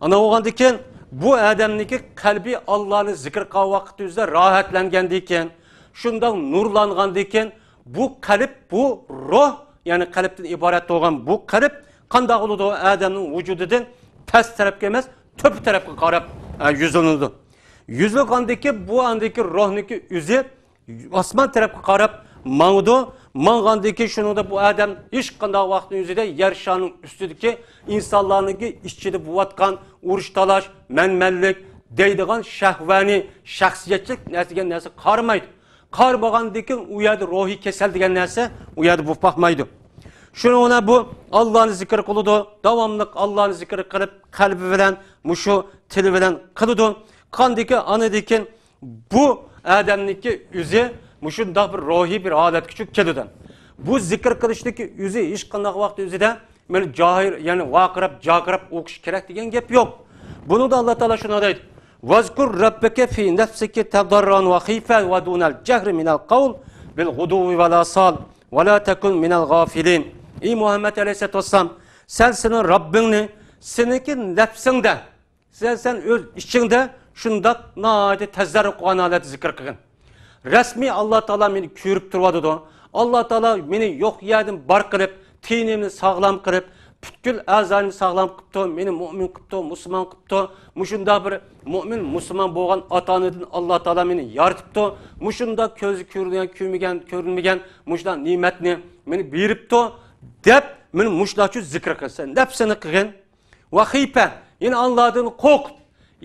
ئانا بولغاندىن كېيىن بۇ ئادەمنىڭكى قەلبى ئاللانى زىكىر قىلغان ۋاقىت ئۆزىدە راھەتلەنگەندىن كېيىن، شۇنداق نۇرلانغاندىن كېيىن، بۇ قەلب، بۇ روھ، يەنى قەلبتىن ئىبارەت بولغان بۇ قەلب قانداق بولىدۇ؟ ئادەمنىڭ ۋۇجۇدىدىن پەس تەرەپكە ئەمەس، تۆپە تەرەپكە قاراپ، ئە، يۈزلىنىدۇ. يۈزلىنىدىغاندىن كېيىن بۇ ئاندىكى روھنىڭكى ئۆزى ئاسمان تەرەپكە قاراپ ماڭىدۇ. ماڭغاندىن كېيىن شۇنىڭدا بۇ ئادەم ھېچقانداق ۋاقىتنىڭ ئۆزىدە يەر شارىنىڭ ئۈستىدىكى ئىنسانلارنىڭكى ئىچىدە بولۇۋاتقان ئۇرۇش تالاش، مەن-مەنلىك دەيدىغان شەھۋانىي، شەخسىيەتچىلىك نەرسە دېگەن نەرسە قارىمايدۇ. قارىمىغاندىن كېيىن ئۇ يەردە روھىي كېسەل دېگەن نەرسە ئۇ يەردە بولۇپ باقمايدۇ. شۇنىڭ بىلەن بۇ ئاللانى زىكىر قىلىدۇ، داۋاملىق ئاللانى زىكىر قىلىپ، قەلبى بىلەن، مۇشۇ تىلى بىلەن قىلىدۇ. قاندىكى ئانىدىكىن بۇ ئادەمنىڭكى ئۆزى مۇشۇنداق بىر روھىي بىر ھالەتكە چۈشۈپ كېلىدۇ. بۇ زىكىر قىلىشتىكى ئۆزى ھېچقانداق ۋاقىت ئۆزىدە مانا جاھىر، يەنى ۋارقىراپ، جارقىراپ ئوقۇش كېرەك دېگەن گەپ يوق. بۇنىڭدا ئاللا تائالا شۇنداق دەيدۇ: «ۋەزكۇر رەببىكە فى نەفسىكە تەزەررۇئەن ۋە خىفەتەن ۋە دۇنەل جەھرى مىنەل قەۋل بىل غۇدۇۋۋى ۋەل ئاسال ۋە لا تەكۇن مىنەل غافىلىن.» ئەي مۇھەممەد ئەلەيھىسسالاتۇ ۋەسسالام، سەن سېنىڭ رەببىڭنى سېنىڭكى نەپسىڭدە، سەن، سەن ئۆز ئىچىڭدە شۇنداق ناھايىتى تەزەررۇ قىلغان ھالەتتە زىكىر قىلغىن. رەسمىي ئاللا تائالا مېنى كۆرۈپ تۇرۇۋاتىدۇ. ئاللا تائالا مېنى يوق يەردىن بار قىلىپ، تېنىمنى ساغلام قىلىپ، پۈتكۈل ئەزايىمنى ساغلام قىپتۇ، مېنى مۆمىن قىپتۇ، مۇسۇلمان قىپتۇ. مۇشۇنداق بىر مۆمىن، مۇسۇلمان بولغان ئاتا-ئانىدىن ئاللا تائالا مېنى يارىتىپتۇ. مۇشۇنداق كۆزى كۆرگەن، كۆرمىگەن، كۆرۈنمىگەن مۇشۇنداق نېمەتنى مېنى بېرىپتۇ، دەپ، مېنى مۇشۇنداقچە زىكىر قىلسا، نەپسىنى قىلغىن. ۋە خىيپە، يەنى ئاللادىن قورقۇپ،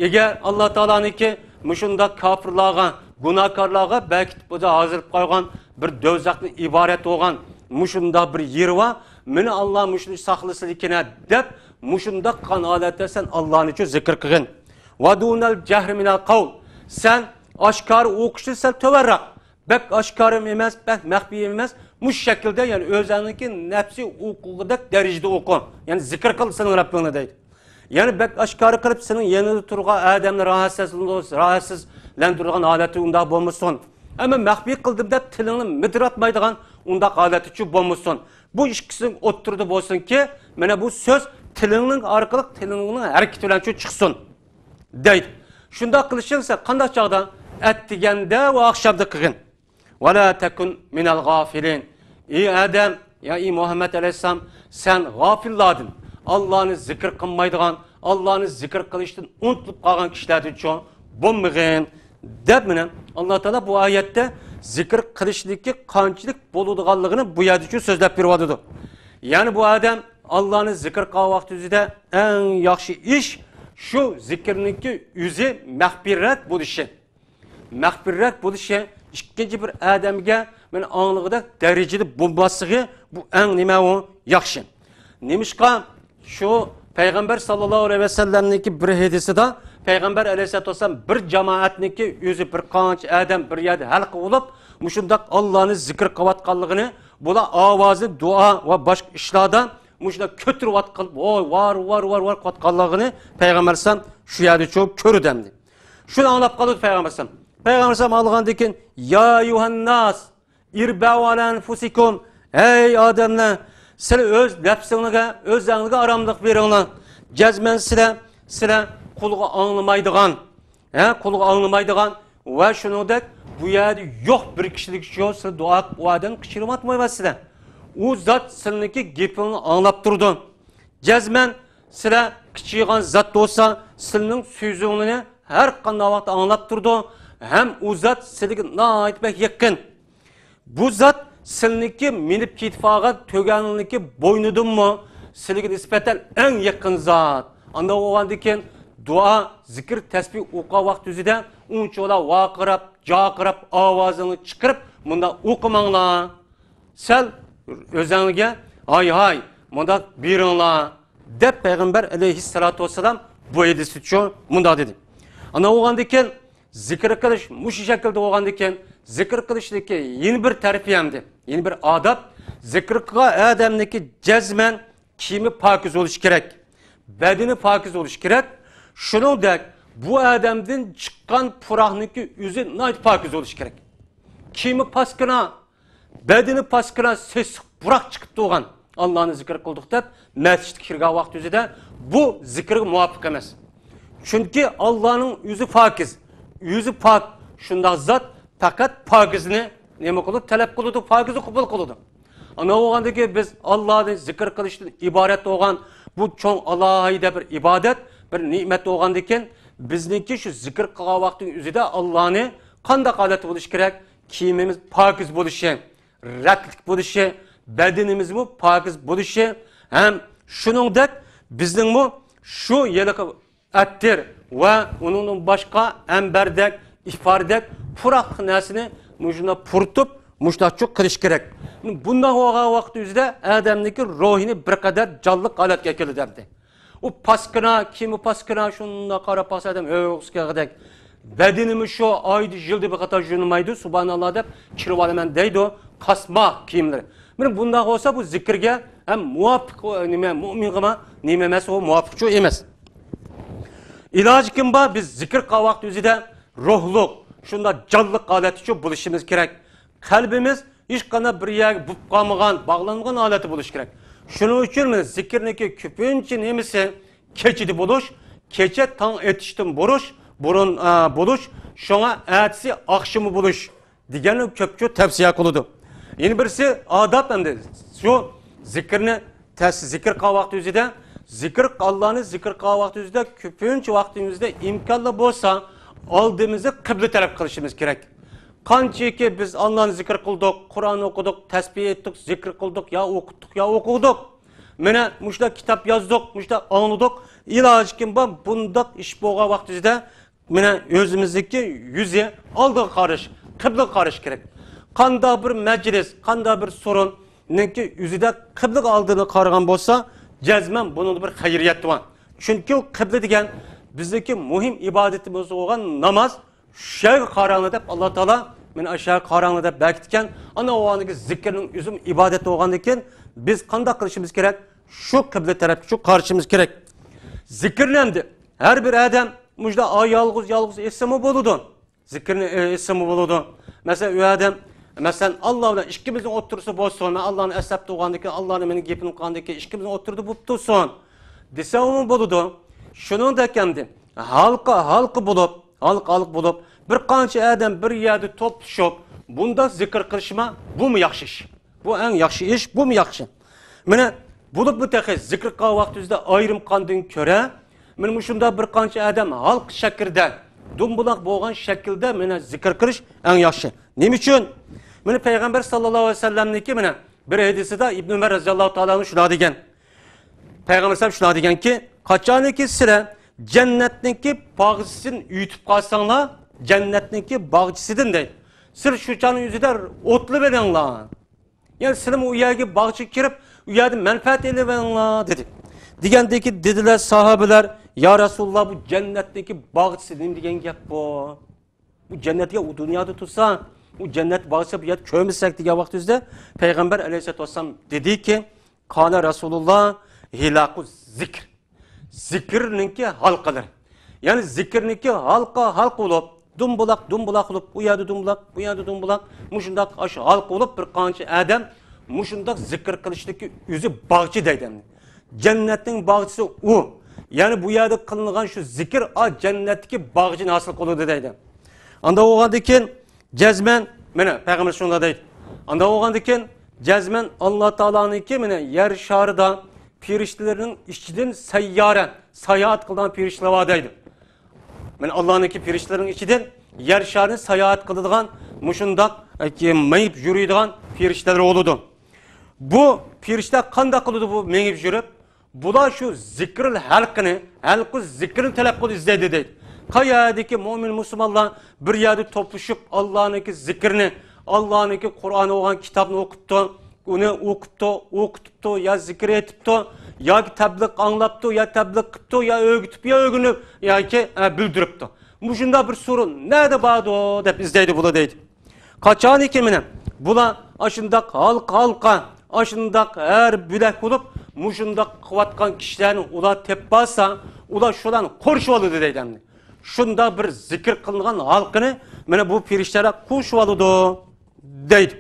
ئەگەر ئاللا تائالانىڭكى مۇشۇنداق كاپىرلارغا، گۇناھكارلارغا بەلكى بۇدا ھازىرلاپ قويغان بىر دوزاختىن ئىبارەت بولغان مۇشۇنداق بىر يېرى بار، مېنى ئاللا مۇشۇنى ساقلىسىدىكىنە دەپ، مۇشۇنداق قىلغان ھالەتتە سەن ئاللانىچۇ زىكىر قىلغىن. ۋە دۇنەل جەھرى مىنەل قەۋل، سەن ئاشكارا ئوقۇشتىن سەل تۆۋەنرەك، بەك ئاشكارىمۇ ئەمەس، بەك مەخپىيمۇ ئەمەس، مۇشۇ شەكىلدە، يەنى ئۆزۈڭنىڭكى نەپسى ئوقۇغۇدەك دەرىجىدە ئوقۇ. يەنى زىكىر قىل سېنىڭ رەببىڭنى دەيدۇ. يەنى بەك ئاشكارا قىلىپ سېنىڭ يېنىڭدا تۇرغان ئادەمنى راھەتسىز، راھەتسىزلەندۈرىدىغان ھالەتتە ئۇنداق بولمىسۇن. ئەمما مەخپىي قىلدىم دەپ تىلىڭنى مىدىراتمايدىغان ئۇنداق ھالەتتىچۇ بولمىسۇن. بۇ ئىككىسىنىڭ ئوتتۇرىدا بولسۇنكى، مانا بۇ سۆز تىلىڭنىڭ ئارقىلىق تىلىڭنىڭ ھەرىكىتى بىلەنچۇ چىقسۇن. دەيدۇ. شۇنداق قىلىشىڭ سەن قانداق چاغدا؟ ئەتىگەندە ۋە ئاخشامدا قىلغىن. ۋەلا تەكۇن مىنەل غافىلىن. ئى ئادەم، يا ئى مۇھەممەد ئەلەيھىسسالام، سەن غافىللاردىن، ئاللانى زىكىر قىلمايدىغان، ئاللانى زىكىر قىلىشتىن ئۇنتۇلۇپ قالغان كىشىلەردىنچۇ بولمىغىن، دەپ مانا ئاللا تائالا بۇ ئايەتتە زىكىر قىلىشنىڭكى قانچىلىك بولىدىغانلىقىنى بۇ يەردىچۇ سۆزلەپ بېرىۋاتىدۇ. يەنى بۇ ئادەم ئاللانى زىكىر قىلغان ۋاقتى ئۆزىدە ئەڭ ياخشى ئىش شۇ زىكىرنىڭكى ئۆزى مەخپىيرەك بولۇشى. مەخپىيرەك بولۇشى، ئىككىنچى بىر ئادەمگە مانا ئاڭلىغۇدەك دەرىجىدە بولماسلىقى، بۇ ئەڭ نېمە ئۇ ياخشى. نېمىشقا؟ شۇ پەيغەمبەر ساللاللاھۇ ئەلەيھى ۋەسەللەمنىڭكى بىر ھەدىسىدا پەيغەمبەر ئەلەيھىسسالاتۇ ۋەسسالام بىر جامائەتنىڭكى ئۆزى بىر قانچە ئادەم بىر يەردە ھەلقە بولۇپ، مۇشۇنداق ئاللانى زىكىر قىلىۋاتقانلىقىنى، بۇلار ئاۋازىنى دۇئا ۋە باشقا ئىشلاردا مۇشۇنداق كۆتۈرۈۋاتقان، ۋاي، ۋار، ۋار، ۋار، ۋار قىلىۋاتقانلىقىنى پەيغەمبەر ئەلەيھىسسالام شۇ يەردىچۇ كۆردى ئەمدى. شۇنى ئاڭلاپ قالدى پەيغەمبەر ئەلەيھىسسالام. پەيغەمبەر ئەلەيھىسسالام ئاڭلىغاندىن كېيىن، يا ئەييۇھەنناس، ئىربەئۇ ئەلا ئەنفۇسىكۇم، ھەي ئادەملەر، سىلەر ئۆز نەپسىڭلارغا، ئۆزەڭلارگە ئاراملىق بېرىڭلار. جەزمەن سىلەر، سىلەر قۇلىقى ئاڭلىمايدىغان، ھە، قۇلىقى ئاڭلىمايدىغان ۋە شۇنىڭدەك بۇ يەردە يوق بىر كىشىلىك ئۈچۈن سىلەر دۇئا قىلىپ ئۇ ئادەمنى قىچقىرىۋاتمايۋاتىسىلەر. ئۇ زات سىلىنىڭكى گېپىڭنى ئاڭلاپ تۇرىدۇ. جەزمەن سىلەر قىچىغان زات بولسا، سىلىنىڭ سۆزۈڭلارنى ھەر قانداق ۋاقىتتا ئاڭلاپ تۇرىدۇ، ھەم ئۇ زات سىلىگە ناھايىتى بەك يېقىن. بۇ زات سىلىنىڭكى مىنىپ كېتىپ قالغان تۆگەڭنىڭكى بوينىدىنمۇ سىلىگە نىسبەتەن ئەڭ يېقىن زات. ئانداق بولغاندىن كېيىن دۇئا، زىكىر، تەسبىھ ئوقۇغان ۋاقتى ئۆزىدە ئۇنچىۋالا ۋارقىراپ، جارقىراپ، ئاۋازىڭنى چىقىرىپ مۇنداق ئوقۇماڭلار. سەل ئۆزەڭگە ھاي ھاي مۇنداق بېرىڭلار، دەپ پەيغەمبەر ئەلەيھىسسالاتۇ ۋەسسالام بۇ ھەدىستىچۇ مۇنداق دېدى. ئانا بولغاندىن كېيىن زىكىر قىلىش مۇشۇ شەكىلدە بولغاندىن كېيىن زىكىر قىلىشنىڭكى يەنە بىر تەرىپى ئەمدى، يەنە بىر ئاداب، زىكىر قىلغان ئادەمنىڭكى جەزمەن كىيىمى پاكىز بولۇشى كېرەك، بەدىنى پاكىز بولۇشى كېرەك. شۇنىڭدەك بۇ ئادەمدىن چىققان پۇراقنىڭكى ئۆزى ناھايىتى پاكىز بولۇشى كېرەك. كىيىمى پاسكىنا، بەدىنى پاسكىنا، سېسىق پۇراق چىقىپ تۇرغان، ئاللانى زىكىر قىلدۇق دەپ مەسچىتكە كىرگەن ۋاقتى ئۆزىدە بۇ زىكىرگە مۇۋاپىق ئەمەس. چۈنكى ئاللانىڭ ئۆزى پاكىز، ئۆزى پاك، شۇنداق زات پەقەت پاكىزنى نېمە قىلىدۇ؟ تەلەپ قىلىدۇ، پاكىزنى قوبۇل قىلىدۇ. ئانا بولغاندىن كېيىن بىز ئاللانى زىكىر قىلىشتىن ئىبارەت بولغان بۇ چوڭ ئالاھىدە بىر ئىبادەت، بىر نېمەت بولغاندىن كېيىن بىزنىڭكى شۇ زىكىر قىلغان ۋاقتىنىڭ ئۆزىدە ئاللانى قانداق ھالەتتە بولۇشى كېرەك؟ كىيىمىمىز پاكىز بولۇشى، رەتلىك بولۇشى، بەدىنىمىزمۇ پاكىز بولۇشى ھەم شۇنىڭدەك بىزنىڭمۇ شۇ ھېلىقى ئەتىر ۋە ئۇنىڭدىن باشقا ئەمبەردەك، ئىپاردەك پۇراقلىق نەرسىنى مۇشۇنداق پۇرىتىپ، مۇشۇنداقچۇ قىلىش كېرەك. بۇنداق بولغان ۋاقىت ئۆزىدە ئادەمنىڭكى روھىنى بىر قەدەر جانلىق ھالەتكە كېلىدۇ ئەمدى. ئۇ پاسكىنا، كىيىمى پاسكىنا، شۇنداق قاراپ قالسا ئادەم ھۆكۈسكەندەك. بەدىنىمۇ شۇ ئايدا، يىلدا بىر قېتىم يۇيۇنمايدۇ، سۇبھاناللا دەپ كىرىۋالىمەن دەيدۇ، قاسما كىيىملىرى. مانا بۇنداق بولسا بۇ زىكىرگە ھەم مۇۋاپىق، نېمە، مۇئمىنغىمۇ نېمە ئەمەس، ئۇ مۇۋاپىقچۇ ئەمەس. ئىلاجى كىم بار؟ بىز زىكىر قىلغان ۋاقىت ئۆزىدە روھلۇق، شۇنداق جانلىق ھالەتتىچۇ بولۇشىمىز كېرەك. قەلبىمىز ھېچقانداق بىر يەرگە بۇپ قالمىغان، باغلانمىغان ھالەتتە بولۇشى كېرەك. شۇنىڭ ئۈچۈن مانا زىكىرنىڭكى كۆپىنچە نېمىسى كېچىدە بولۇش، كېچە تاڭ ئېتىشتىن بۇرۇش، بۇرۇن، ئا، بولۇش، شۇڭا ئەتىسى ئاخشىمى بولۇش دېگەننى كۆپچۇ تەۋسىيە قىلىدۇ. يەنە بىرسى ئاداب ئەمدى شۇ زىكىرنى تەس-، زىكىر قىلغان ۋاقتىمىزدا، زىكىر، ئاللانى زىكىر قىلغان ۋاقتىمىزدا كۆپىنچە ۋاقتىمىزدا ئىمكانلا بولسا ئالدىمىزنى قىبلە تەرەپ قىلىشىمىز كېرەك. قانچىكى بىز ئاللانى زىكىر قىلدۇق، قۇرئان ئوقۇدۇق، تەسبىھ ئېيتتۇق، زىكىر قىلدۇق، يا ئوقۇتتۇق، يا ئوقۇدۇق. مانا مۇشۇنداق كىتاب يازدۇق، مۇشۇنداق ئاڭلىدۇق. ئىلاجىكىم بار، بۇنداق ئىش بولغان ۋاقتىمىزدا مانا ئۆزىمىزنىڭكى يۈزى ئالدىغا قارىشى، قىبلىگە قارىشى كېرەك. قانداق بىر مەجلىس، قانداق بىر سورۇننىڭكى يۈزىدە قىبلىگە ئالدىنى قارىغان بولسا، جەزمەن بۇنىڭدا بىر خەيرىيەت بار. چۈنكى ئۇ قىبلە دېگەن بىزنىڭكى مۇھىم ئىبادىتىمىز بولغان ناماز، شۇ يەرگە قاراڭلار دەپ ئاللا تائالا، مانا شۇ يەرگە قاراڭلار دەپ بەكىتكەن. ئانا ئۇ ئاندىكى زىكىرنىڭ ئۆزىمۇ ئىبادەت بولغاندىن كېيىن، بىز قانداق قىلىشىمىز كېرەك؟ شۇ قىبلە تەرەپكە شۇ قارىشىمىز كېرەك. زىكىرنى ئەمدى ھەر بىر ئادەم مۇشۇنداق ئا، يالغۇز، يالغۇز ئېيتسىمۇ بولىدۇ. زىكىرنى، ئە، ئېيتسىمۇ بولىدۇ. مەسىلەن، ئۇ ئادەم، مەسىلەن، ئاللا بىلەن ئىككىمىزنىڭ ئوتتۇرىسى بولسۇن، مەن ئاللانى ئەسلەپ تۇرغاندىكىن، ئاللانى مېنىڭ گېپىمنى قىلغاندىكىن، ئىككىمىزنىڭ ئوتتۇرىدا بولۇپ تۇرسۇن، دېسەممۇ بولىدۇ. شۇنىڭدەك ئەمدى ھالقا، ھالقا بولۇپ، ھالقا، ھالقا بولۇپ، بىر قانچە ئادەم بىر يەردە توپلىشىپ، بۇنداق زىكىر قىلىشما، بۇمۇ ياخشى ئىش. بۇ ئەڭ ياخشى ئىش، بۇمۇ ياخشى. مانا، بولۇپمۇ تېخى زىكىر قىلغان ۋاقتىمىزدا ئايرىم قاندىن كۆرە، مانا مۇشۇنداق بىر قانچە ئادەم ھالقا شەكلىدە، دۇمبۇلاق بولغان شەكىلدە مانا زىكىر قىلىش ئەڭ ياخشى. نېمە ئۈچۈن؟ مانا پەيغەمبەر ساللاللاھۇ ئەلەيھى ۋەسەللەمنىڭكى مانا بىر ھەدىسىدە ئىبنى ئۆمەر رەزىياللاھۇ تائالا ئەنھۇ شۇنداق دېگەن. پەيغەمبەر ئەلەيھىسسالام شۇنداق دېگەنكى، قاچانكى سىلەر جەننەتنىڭكى باغچىسىدىن ئۆتۈپ قالساڭلار، جەننەتنىڭكى باغچىسىدىن دەيدۇ. سىلەر شۇ چاغنىڭ ئۆزىدە ئوتلىۋېلىڭلار. يەنى سىلىمۇ ئۇ يەرگە باغچىغا كىرىپ، ئۇ يەردىن مەنپەئەت ئېلىۋېلىڭلار، دېدى. دېگەندىكى دېدىلەر ساھابىلەر، يا رەسۇلاللا، بۇ جەننەتنىڭكى باغچىسى نېمە دېگەن گەپ بۇ؟ بۇ جەننەتكە ئۇ دۇنيادا تۇرسا، ئۇ جەننەت باغچىسى بۇ يەردە كۆرمىسەك دېگەن ۋاقتىمىزدا پەيغەمبەر ئەلەيھىسسالاتۇ ۋەسسالام دېدىكى، كان رسول الله حلاق الذكر. زىكىرنىڭكى ھالقىلىرى. يەنى زىكىرنىڭكى ھالقا، ھالقا بولۇپ، دۇمبۇلاق، دۇمبۇلاق بولۇپ، ئۇ يەردە دۇمبۇلاق، بۇ يەردە دۇمبۇلاق، مۇشۇنداق ئاشۇ ھالقا بولۇپ بىر قانچە ئادەم مۇشۇنداق زىكىر قىلىشتىكى ئۆزى باغچە دەيدۇ. جەننەتنىڭ باغچىسى ئۇ. يەنى بۇ يەردە قىلىنغان شۇ زىكىر، ئا، جەننەتتىكى باغچىنى ھاسىل قىلىدۇ دەيدۇ. ئانداق بولغاندىن كېيىن جەزمەن، مانا، پەيغەمبەر شۇنداق دەيدۇ. ئانداق بولغاندىن كېيىن جەزمەن ئاللا تائالانىڭكى، مانا، يەر شارىدا پېرىشتىلىرىنىڭ ئىچىدىن سەييارە، ساياھەت قىلىدىغان پېرىشتىلەر بار دەيدۇ. مانا، ئاللانىڭكى پېرىشتىلىرىنىڭ ئىچىدىن يەر شارىنى ساياھەت قىلىدىغان مۇشۇنداق، ئە، مېڭىپ يۈرىدىغان پېرىشتىلەر بولىدۇ. بۇ پېرىشتە قانداق قىلىدۇ بۇ مېڭىپ يۈرۈپ؟ بۇلار شۇ زىكرىل ھەلقىنى، ھەلقۇ زىكرىنى تەلەپ قىلىپ ئىزدەيدۇ دەيدۇ. قەيەردىكى مۆمىن مۇسۇلمانلار بىر يەردە توپلىشىپ، ئاللانىڭكى زىكرىنى، ئاللانىڭكى قۇرئان بولغان كىتابنى ئوقۇپتۇ، ئۇنى ئوقۇپتۇ، ئوقۇتۇپتۇ، يا زىكىر ئېيتىپتۇ، ياكى تەبلىغ ئاڭلاپتۇ، يا تەبلىغ قىپتۇ، يا ئۆگىتىپ، يا ئۆگىنىپ، ياكى، ئە، بىلدۈرۈپتۇ. مۇشۇنداق بىر سورۇن نەدە باردۇ دەپ ئىزدەيدۇ بۇلار دەيدۇ. قاچانكى مانا بۇلار ئاشۇنداق ھالقا ھالقا، ئاشۇنداق ھەر بۆلەك بولۇپ، مۇشۇنداق قىلىۋاتقان كىشىلەرنى ئۇلار تېپىپ بارسا، ئۇلار شۇلارنى قورشىۋالىدۇ دەيدۇ ئەمدى. شۇنداق بىر زىكىر قىلىنغان ھالقىنى مانا بۇ پېرىشتىلەر قورشىۋالىدۇ دەيدۇ.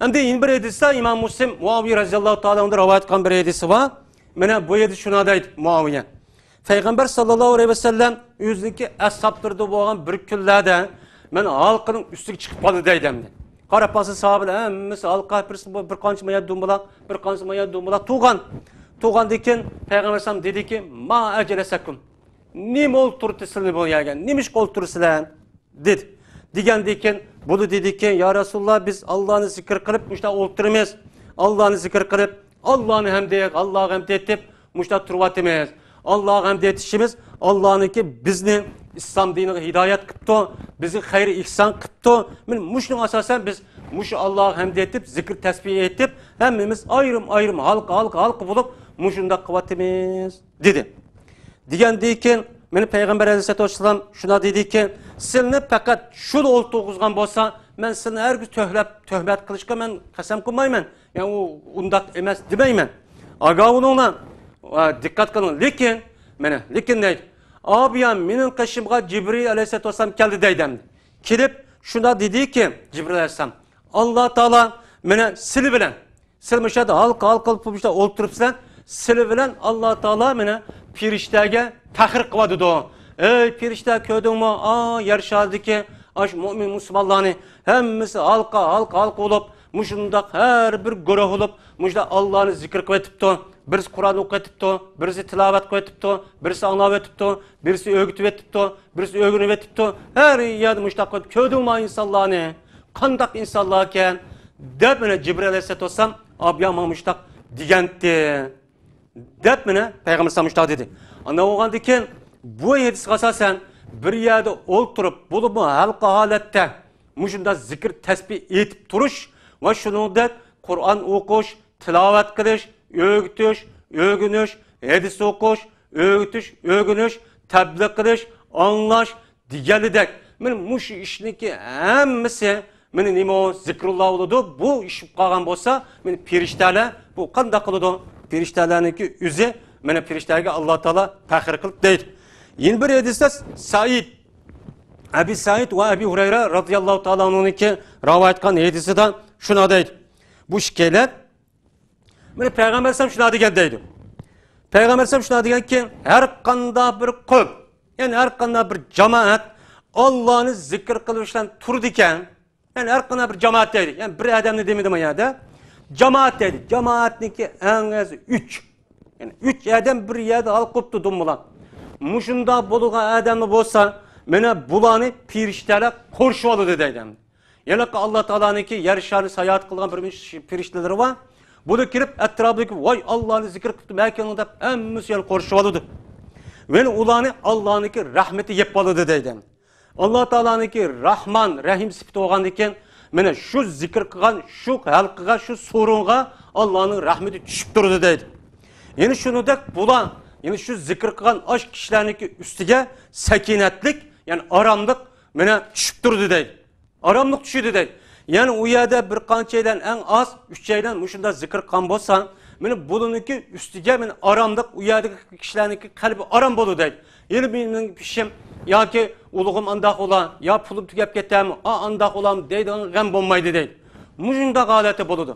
ئەمدى يەنە بىر ھەدىستە ئىمام مۇسلىم مۇئاۋىيە رەزىياللاھۇ تائالا ئەنھۇدىن رىۋايەت قىلغان بىر ھەدىسى بار. مانا بۇ يەردە شۇنداق دەيدۇ مۇئاۋىيە. پەيغەمبەر ساللاللاھۇ ئەلەيھى ۋەسەللەم ئۆزىنىڭكى ئەسھابلىرىدا بولغان بىر كۈنلەردە مەن ھالقىنىڭ ئۈستىگە چىقىپ قالدى دەيدۇ ئەمدى. قاراپ بارسا ساھابىلەر ھەممىسى ھالقا، بىرسى بىر قانچە مايا دۇمبۇلاق، بىر قانچە مايا دۇمبۇلاق تۇرغان. تۇرغاندىن كېيىن پەيغەمبەر ئەلەيھىسسالام دېدىكى، ما ئەجلەسەكۇم؟ نېمە ئولتۇرتتى سىلەرنى بۇ يەرگە؟ نېمىشقا ئولتۇرىسىلەر؟ دېدى. دېگەندىن كېيىن، بۇلار دېدىكى، يا رەسۇلاللا، بىز ئاللانى زىكىر قىلىپ مۇشۇنداق ئولتۇرىمىز. ئاللانى زىكىر قىلىپ، ئاللانى ھەمدە، ئاللاغا ھەمد ئېيتىپ مۇشۇنداق تۇرۇۋاتىمىز. ئاللاغا ھەمد ئېيتىشىمىز، ئاللانىڭكى بىزنى ئىسلام دىنىغا ھىدايەت قىپتۇ، بىزگە خەير ئېھسان قىپتۇ. مانا مۇشۇنىڭ ئاساسەن بىز مۇشۇ ئاللاغا ھەمد ئېيتىپ، زىكىر تەسبىھ ئېيتىپ، ھەممىمىز ئايرىم-ئايرىم ھالقا، ھالقا، ھالقا بولۇپ مۇشۇنداق قىلىۋاتىمىز. دېدى. دېگەندىن كېيىن مانا پەيغەمبەر ئەلەيھىسسالاتۇ ۋەسسالام شۇنداق دېدىكى، سىلىنى پەقەت شۇلا ئولتۇرغۇزغان بولسا، مەن سىلىنى ھەرگىز تۆھلەپ، تۆھمەت قىلىشقا مەن قەسەم قىلمايمەن. يەنى ئۇ ئۇنداق ئەمەس دېمەيمەن. ئاگاھ بولۇڭلار، ۋە دىققەت قىلىڭ. لېكىن، مانا، لېكىن دەيدۇ. ئا، بۇ يەر مېنىڭ قېشىمغا جىبرىئىل ئەلەيھىسسالاتۇ ۋەسسالام كەلدى دەيدۇ ئەمدى. كېلىپ شۇنداق دېدىكى، جىبرىئىل ئەلەيھىسسالام، ئاللا تائالا مانا سىلى بىلەن سىلەر مۇشۇ يەردە ھالقا، ھالقا قىلىپ مۇشۇنداق ئولتۇرۇپسىلەر. سىلەر بىلەن ئاللا تائالا مانا پېرىشتەگە پەخىر قىلىۋاتىدۇ. ئەي پېرىشتە، كۆردۈڭمۇ؟ ئا، يەر شارىدىكى ئاشۇ مۆمىن مۇسۇلمانلارنى ھەممىسى ھالقا، ھالقا، ھالقا بولۇپ، مۇشۇنداق ھەر بىر گۇرۇھ بولۇپ، مۇشۇنداق ئاللانى زىكىر قىلىۋېتىپتۇ. بىرسى قۇرئان ئوقۇۋېتىپتۇ، بىرسى تىلاۋەت قىلىۋېتىپتۇ، بىرسى ئاڭلاۋېتىپتۇ، بىرسى ئۆگىتىۋېتىپتۇ، بىرسى ئۆگىنىۋېتىپتۇ. ھەر يەردە مۇشۇنداق قىلىپ كۆردۈڭما ئىنسانلارنى؟ قانداق ئىنسانلاركەن؟ دەپ مانا جىبرىل ئەلەيھىسسالاتۇ ۋەسسالام ئاپىيا ماڭا مۇشۇنداق دېگەنتى. دەپ مانا پەيغەمبەر ئەلەيھىسسالام مۇشۇنداق دېدى. ئاندىن بولغاندىن كېيىن بۇ ھەدىسكە ئاساسەن بىر يەردە ئولتۇرۇپ، بولۇپمۇ ھەلقە ھالەتتە مۇشۇنداق زىكىر تەسبىھ ئېيتىپ تۇرۇش ۋە شۇنىڭدەك قۇرئان ئوقۇش، تىلاۋەت قىلىش، ئۆگىتىش، ئۆگىنىش، ھەدىس ئوقۇش، ئۆگىتىش، ئۆگىنىش، تەبلىغ قىلىش، ئاڭلاش دېگەنلىدەك. مانا مۇشۇ ئىشنىڭكى ھەممىسى مانا نېمە ئۇ زىكرۇللا بولىدۇ. بۇ ئىش بولۇپ قالغان بولسا، مانا پىرىشتەلەر بۇ قانداق قىلىدۇ؟ پىرىشتەلەرنىڭكى ئۆزى، مانا پىرىشتەلەرگە ئاللا تائالا پەخىر قىلىپ دەيدۇ. يەنە بىر ھەدىستە سەئىد، ئەبى سەئىد ۋە ئەبى ھۇرەيرە رازىياللاھۇ تائالا ئەنھۇنىڭكى رىۋايەت قىلغان ھەدىسىدە شۇنداق دەيدۇ. بۇ ئىككىيلەن مانا پەيغەمبەر ئەلەيھىسسالام شۇنداق دېگەن دەيدۇ. پەيغەمبەر ئەلەيھىسسالام شۇنداق دېگەنكى، ھەر قانداق بىر قوم، يەنى ھەر قانداق بىر جامائەت ئاللانى زىكىر قىلىش بىلەن تۇرىدىكەن، يەنى ھەر قانداق بىر جامائەت دەيدۇ. يەنى بىر ئادەمنى دېمىدىم ئۇ يەردە. جامائەت دەيدۇ. جامائەتنىڭكى ئەڭ ئازى ئۈچ. يەنى ئۈچ ئادەم بىر يەردە ھالقىپ تۇردۇم بۇلار. مۇشۇنداق بولغان ئادەملا بولسا، مانا بۇلارنى پىرىشتەلەر قورشىۋالىدۇ دەيدۇ. يەنە ئاللا تائالانىڭكى يەر شارىنى ساياھەت قىلغان بىر پىرىشتىلىرى بار. بۇلار كېلىپ ئەتراپىدىكى، ۋاي، ئاللانى زىكىر قىپتۇ، مەكىنىڭ دەپ ھەممىسى يەنە قورشىۋالىدۇ. يەنە ئۇلارنى ئاللانىڭكى رەھمىتى يەپ بولىدۇ دەيدۇ. ئاللا تائالانىڭكى رەھمان، رەھىم سۈپىتى بولغاندىكىن، مانا شۇ زىكىر قىلغان شۇ ھەلقىگە، شۇ سورۇنغا ئاللانىڭ رەھمىتى چۈشۈپ تۇرىدۇ دەيدۇ. يەنە شۇنىڭدەك بۇلار، يەنە شۇ زىكىر قىلغان ئاش كىشىلەرنىڭكى ئۈستىگە سەكىنەتلىك، يەنى ئاراملىق مانا چۈشۈپ تۇرىدۇ دەيدۇ. ئاراملىق چۈشىدۇ دەيدۇ. يەنى ئۇ يەردە بىر قانچەيلەن، ئەڭ ئاز ئۈچەيلەن مۇشۇنداق زىكىر قىلغان بولسا، مانا بۇلارنىڭكى ئۈستىگە مانا ئاراملىق، ئۇ يەردىكى كىشىلەرنىڭكى قەلبى ئارام بولىدۇ دەيدۇ. يەنە مېنىڭ ئىشىم ياكى ئۇلۇغۇم ئانداق بولا، يا پۇلۇم تۈگەپ كېتەرمۇ، ئا، ئانداق بولامۇ دەيدىغان غەم بولمايدۇ دەيدۇ. مۇشۇنداق ھالەتتە بولىدۇ.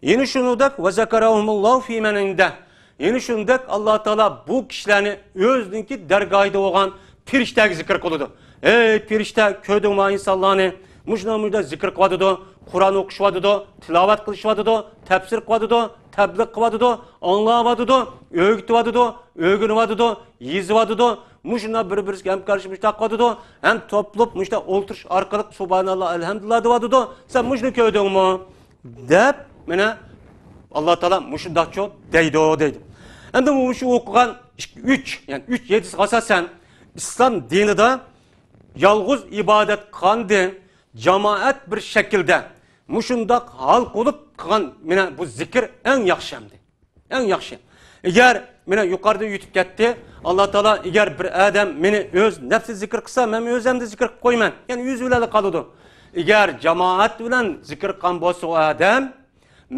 يەنە شۇنىڭدەك، ۋە زەكەرەھۇمۇللاھۇ فىمەن ئىندەھ. يەنە شۇنداق ئاللا تائالا بۇ كىشىلەرنى ئۆزىنىڭكى دەرگاھىدا بولغان پىرىشتەگە زىكىر قىلىدۇ. ئەي پىرىشتە، كۆردۈڭمۇ ئىنسانلارنى؟ مۇشۇنداق، مۇشۇنداق زىكىر قىلىۋاتىدۇ، قۇرئان ئوقۇشۇۋاتىدۇ، تىلاۋەت قىلىشىۋاتىدۇ، تەپسىر قىلىۋاتىدۇ، تەبلىغ قىلىۋاتىدۇ، ئاڭلاۋاتىدۇ، ئۆگىتىۋاتىدۇ، ئۆگىنىۋاتىدۇ، يېزىۋاتىدۇ. مۇشۇنداق بىر-بىرسىگە ھەمكارلىشىپ مۇشۇنداق قىلىۋاتىدۇ. ھەم توپلىنىپ مۇشۇنداق ئولتۇرۇش ئارقىلىق سۇبھاناللا، ئەلھەمدۇلىللا دەۋاتىدۇ. سەن مۇشۇنى كۆردۈڭمۇ؟ دەپ، مانا، ئاللا تائالا مۇشۇنداقچۇ دەيدۇ، دەيدۇ. ئەمدى مۇشۇ ئوقۇغان ئىككى، ئۈچ، يەنى ئۈچ ھەدىسكە ئاساسەن، ئىسلام دىنىدا يالغۇز ئىبادەت قىلغاندىن جامائەت بىر شەكىلدە مۇشۇنداق ھالقىپ قىلغان، مانا، بۇ زىكىر ئەڭ ياخشى ئەمدى. ئەڭ ياخشى. ئەگەر، مانا، يۇقىرىدا ئۆتۈپ كەتتى، ئاللا تائالا، ئەگەر بىر ئادەم مېنى ئۆز نەپسى زىكىر قىلسا، مەن ئۆزۈمدە زىكىر قىلىپ قويىمەن. يەنى ئۆزى بىلەنلا قالىدۇ. ئەگەر جامائەت بىلەن زىكىر قىلغان بولسا ئۇ ئادەم،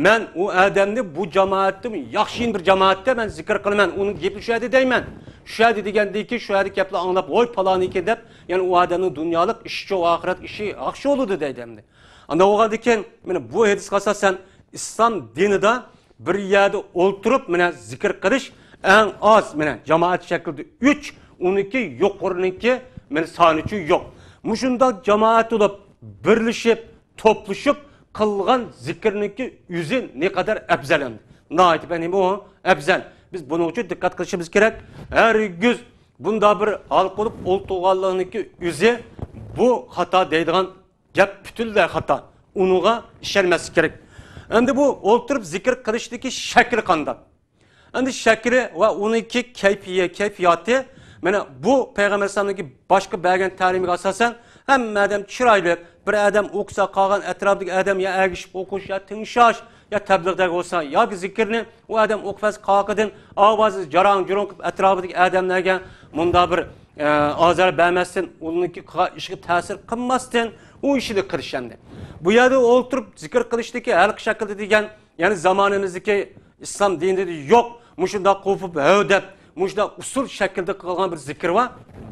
مەن ئۇ ئادەمنى بۇ جامائەتتىن ياخشى بىر جامائەتتە مەن زىكىر قىلىمەن، ئۇنىڭ گېپىنى شۇ يەردە دەيمەن. شۇ يەردە دېگەندىن كېيىن شۇ يەردە گەپلەر ئاڭلاپ، ۋاي پالانىكى دەپ، يەنى ئۇ ئادەمنىڭ دۇنيالىق ئىشىچۇ، ئاخىرەت ئىشى ياخشى بولىدۇ دەيدۇ ئەمدى. ئانداق بولغاندىن كېيىن، مانا بۇ ھەدىسكە ئاساسەن، ئىسلام دىنىدا بىر يەردە ئولتۇرۇپ، مانا زىكىر قىلىش ئەڭ ئاز، مانا جامائەت شەكلىدە ئۈچ، ئۇنىڭكى يۇقىرىنىڭكى، مانا سانىچۇ يوق. مۇشۇنداق جامائەت بولۇپ، بىرلىشىپ، توپلىشىپ قىلغان زىكىرنىڭكى ئۆزى نەقەدەر ئەپزەل ئەمدى. ناھايىتى بەك نېمە ئۇ؟ ئەپزەل. بىز بۇنىڭ ئۈچۈن دىققەت قىلىشىمىز كېرەك. ھەرگىز بۇنداق بىر ھالقىپ ئولتۇرغانلىقنىڭكى ئۆزى بۇ خاتا دەيدىغان گەپ پۈتۈنلەي خاتا. ئۇنىڭغا ئىشەنمەسلىك كېرەك. ئەمدى بۇ ئولتۇرۇپ زىكىر قىلىشتىكى شەكلى قانداق؟ ئەمدى شەكلى ۋە ئۇنىڭكى كەيپىيە-، كەيپىياتى، مانا بۇ پەيغەمبەر ئەلەيھىسسالامنىڭكى باشقا بەرگەن تەلىمىگە ئاساسەن، ھەممە ئادەم چىرايلىق، بىر ئادەم ئوقۇسا، قالغان ئەتراپىدىكى ئادەم يا ئەگىشىپ ئوقۇش، يا تىڭشاش، يا تەبلىغدەك بولسا، ياكى زىكىرنى ئۇ ئادەم ئوقۇۋەتسە، قالغىنىدىن ئاۋازى جاراڭ-جۇرۇڭ قىلىپ، ئەتراپىدىكى ئادەملەرگە مۇنداق بىر، ئە، ئازار بەرمەستىن، ئۇنىڭكى قىلغان ئىشىغا تەسىر قىلماستىن، ئۇ ئىشىنى قىلىش ئەمدى. بۇ يەردە ئولتۇرۇپ زىكىر قىلىشتىكى ھەلقە شەكلىدە دېگەن، يەنى زامانىمىزدىكى ئىسلام دىنىدا يوق، مۇشۇنداق قوپۇپ ھەۋدەپ، مۇشۇنداق ئۇسسۇل شەكىلدە قىلغان بىر زىكىر بار.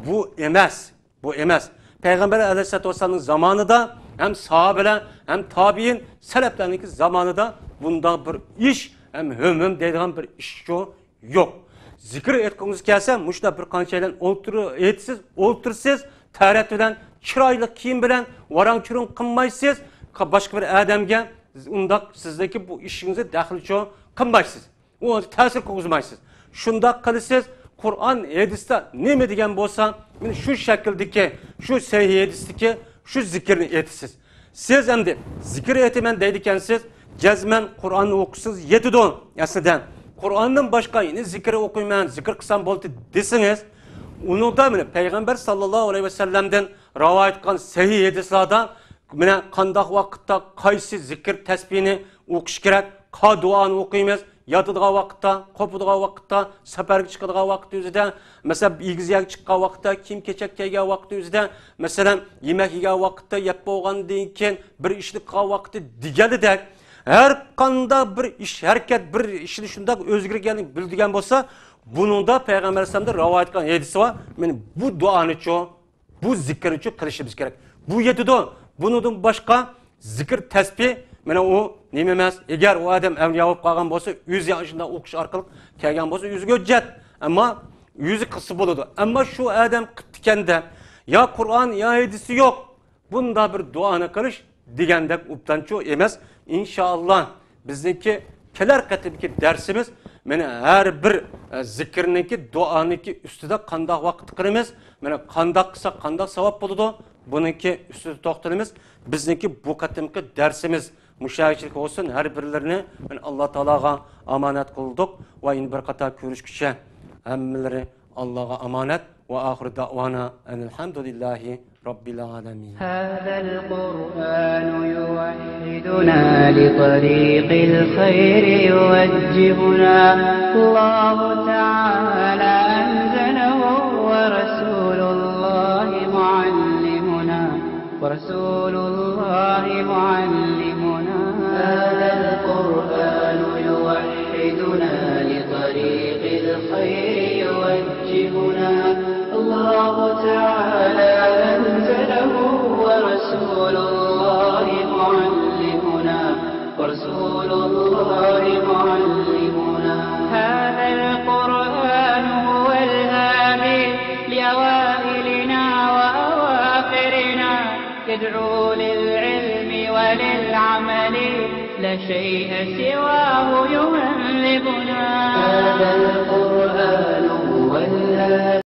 بۇ ئەمەس، بۇ ئەمەس. پەيغەمبەر ئەلەيھىسسالاتۇ ۋەسسالامنىڭ زامانىدا ھەم ساھابىلەر، ھەم تابىئىن، سەلەپلەرنىڭكى زامانىدا بۇنداق بىر ئىش، ھەم ھۆم-ھۆم دەيدىغان بىر ئىشچۇ يوق. زىكىر ئېيتقۇڭىز كەلسە، مۇشۇنداق بىر قانچەيلەن ئولتۇر-، ئېيتىسىز، ئولتۇرىسىز، تەرەت بىلەن، چىرايلىق كىيىم بىلەن، ۋاراڭ-چۇرۇڭ قىلمايسىز، قا-، باشقا بىر ئادەمگە ئۇنداق سىزنىڭكى بۇ ئىشىڭىزنى دەخلىچۇ قىلمايسىز. ئۇ تەسىر كىرگۈزمەيسىز. شۇنداق قىلىسىز، قۇرئان، ھەدىستە نېمە دېگەن بولسا، مانا شۇ شەكىلدىكى، شۇ سەھىھ ھەدىستىكى شۇ زىكىرنى ئېيتىسىز. سىز ئەمدى زىكىر ئېيتىمەن دەيدىكەنسىز، جەزمەن قۇرئاننى ئوقۇسىڭىز يېتىدۇ. ئەسلىدە قۇرئاندىن باشقا يەنە زىكىر ئوقۇيمەن، زىكىر قىلسام بولدى دېسىڭىز، ئۇنىڭدا مانا پەيغەمبەر ساللاللاھۇ ئەلەيھى ۋەسەللەمدىن راۋايەت قىلغان سەھىھ ھەدىسلاردا مانا قانداق ۋاقىتتا قايسى زىكىر تەسبىھنى ئوقۇش كېرەك، قا دۇئانى ئوقۇيمىز، ياتىدىغان ۋاقىتتا، قوپىدىغان ۋاقىتتا، سەپەرگە چىقىدىغان ۋاقىت ئۆزىدە، مەسىلەن، ئېگىز يەرگە چىققان ۋاقىتتا، كىيىم-كېچەك كىيگەن ۋاقىت ئۆزىدە، مەسىلەن، يېمەك يېگەن ۋاقىتتا، يەپ بولغاندىن كېيىن بىر ئىشنى قىلغان ۋاقىتتا دېگەندەك، ھەر قانداق بىر ئىش، ھەرىكەت، بىر ئىشنى شۇنداق ئۆزگەرگەنلىكىنى بىلىدىغان بولسا، بۇنىڭدا پەيغەمبەر ئەلەيھىسسالامدىن راۋايەت قىلغان ھەدىسى بار، مانا بۇ دۇئانىچۇ، بۇ زىكىرنىچۇ قىلىشىمىز كېرەك. بۇ يېتىدۇ. بۇنىڭدىن باشقا زىكىر تەسبىھ، مانا ئۇ نېمە ئەمەس. ئەگەر ئۇ ئادەم ئەۋلىيا بولۇپ قالغان بولسا، ئۆزى ئاشۇنداق ئوقۇش ئارقىلىق كەلگەن بولسا، ئۆزىگە ھۆججەت. ئەمما ئۆزى قىلسا بولىدۇ. ئەمما شۇ ئادەم قىپتىكەندە، يا قۇرئان، يا ھەدىسى يوق، بۇنداق بىر دۇئانى قىلىش دېگەندەك ئوبدانچۇ ئەمەس. ئىنشائاللا، بىزنىڭكى كېلەر قېتىمكى دەرسىمىز، مانا ھەر بىر، ئە، زىكىرنىڭكى، دۇئانىڭكى ئۈستىدە قانداق ۋاقىتتا قىلىمىز، مانا قانداق قىلساق قانداق ساۋاب بولىدۇ، بۇنىڭكى ئۈستىدە توختىلىمىز. بىزنىڭكى بۇ قېتىمقى دەرسىمىز مۇشۇ يەرگىچىلىك بولسۇن. ھەر بىرلىرىنى مانا ئاللا تائالاغا ئامانەت قىلدۇق ۋە يەنە بىر قېتىم كۆرۈشكۈچە ھەممىلىرى ئاللاغا ئامانەت. وآخر دعوانا أن الحمد لله رب العالمين. هذا القرآن يوحدنا لطريق الخير يوجهنا. الله تعالى أنزله ورسول الله معلمنا. ورسول الله معلمنا. هذا القرآن يوحدنا لطريق الخير يوجهنا. الله تعالى أنزله ورسول الله معلمنا. ورسول الله معلمنا. هذا القرآن هو الهادي لأوائلنا وأواخرنا. يدعو للعلم وللعمل، لا شيء سواه يهذبنا. هذا القرآن هو الهادي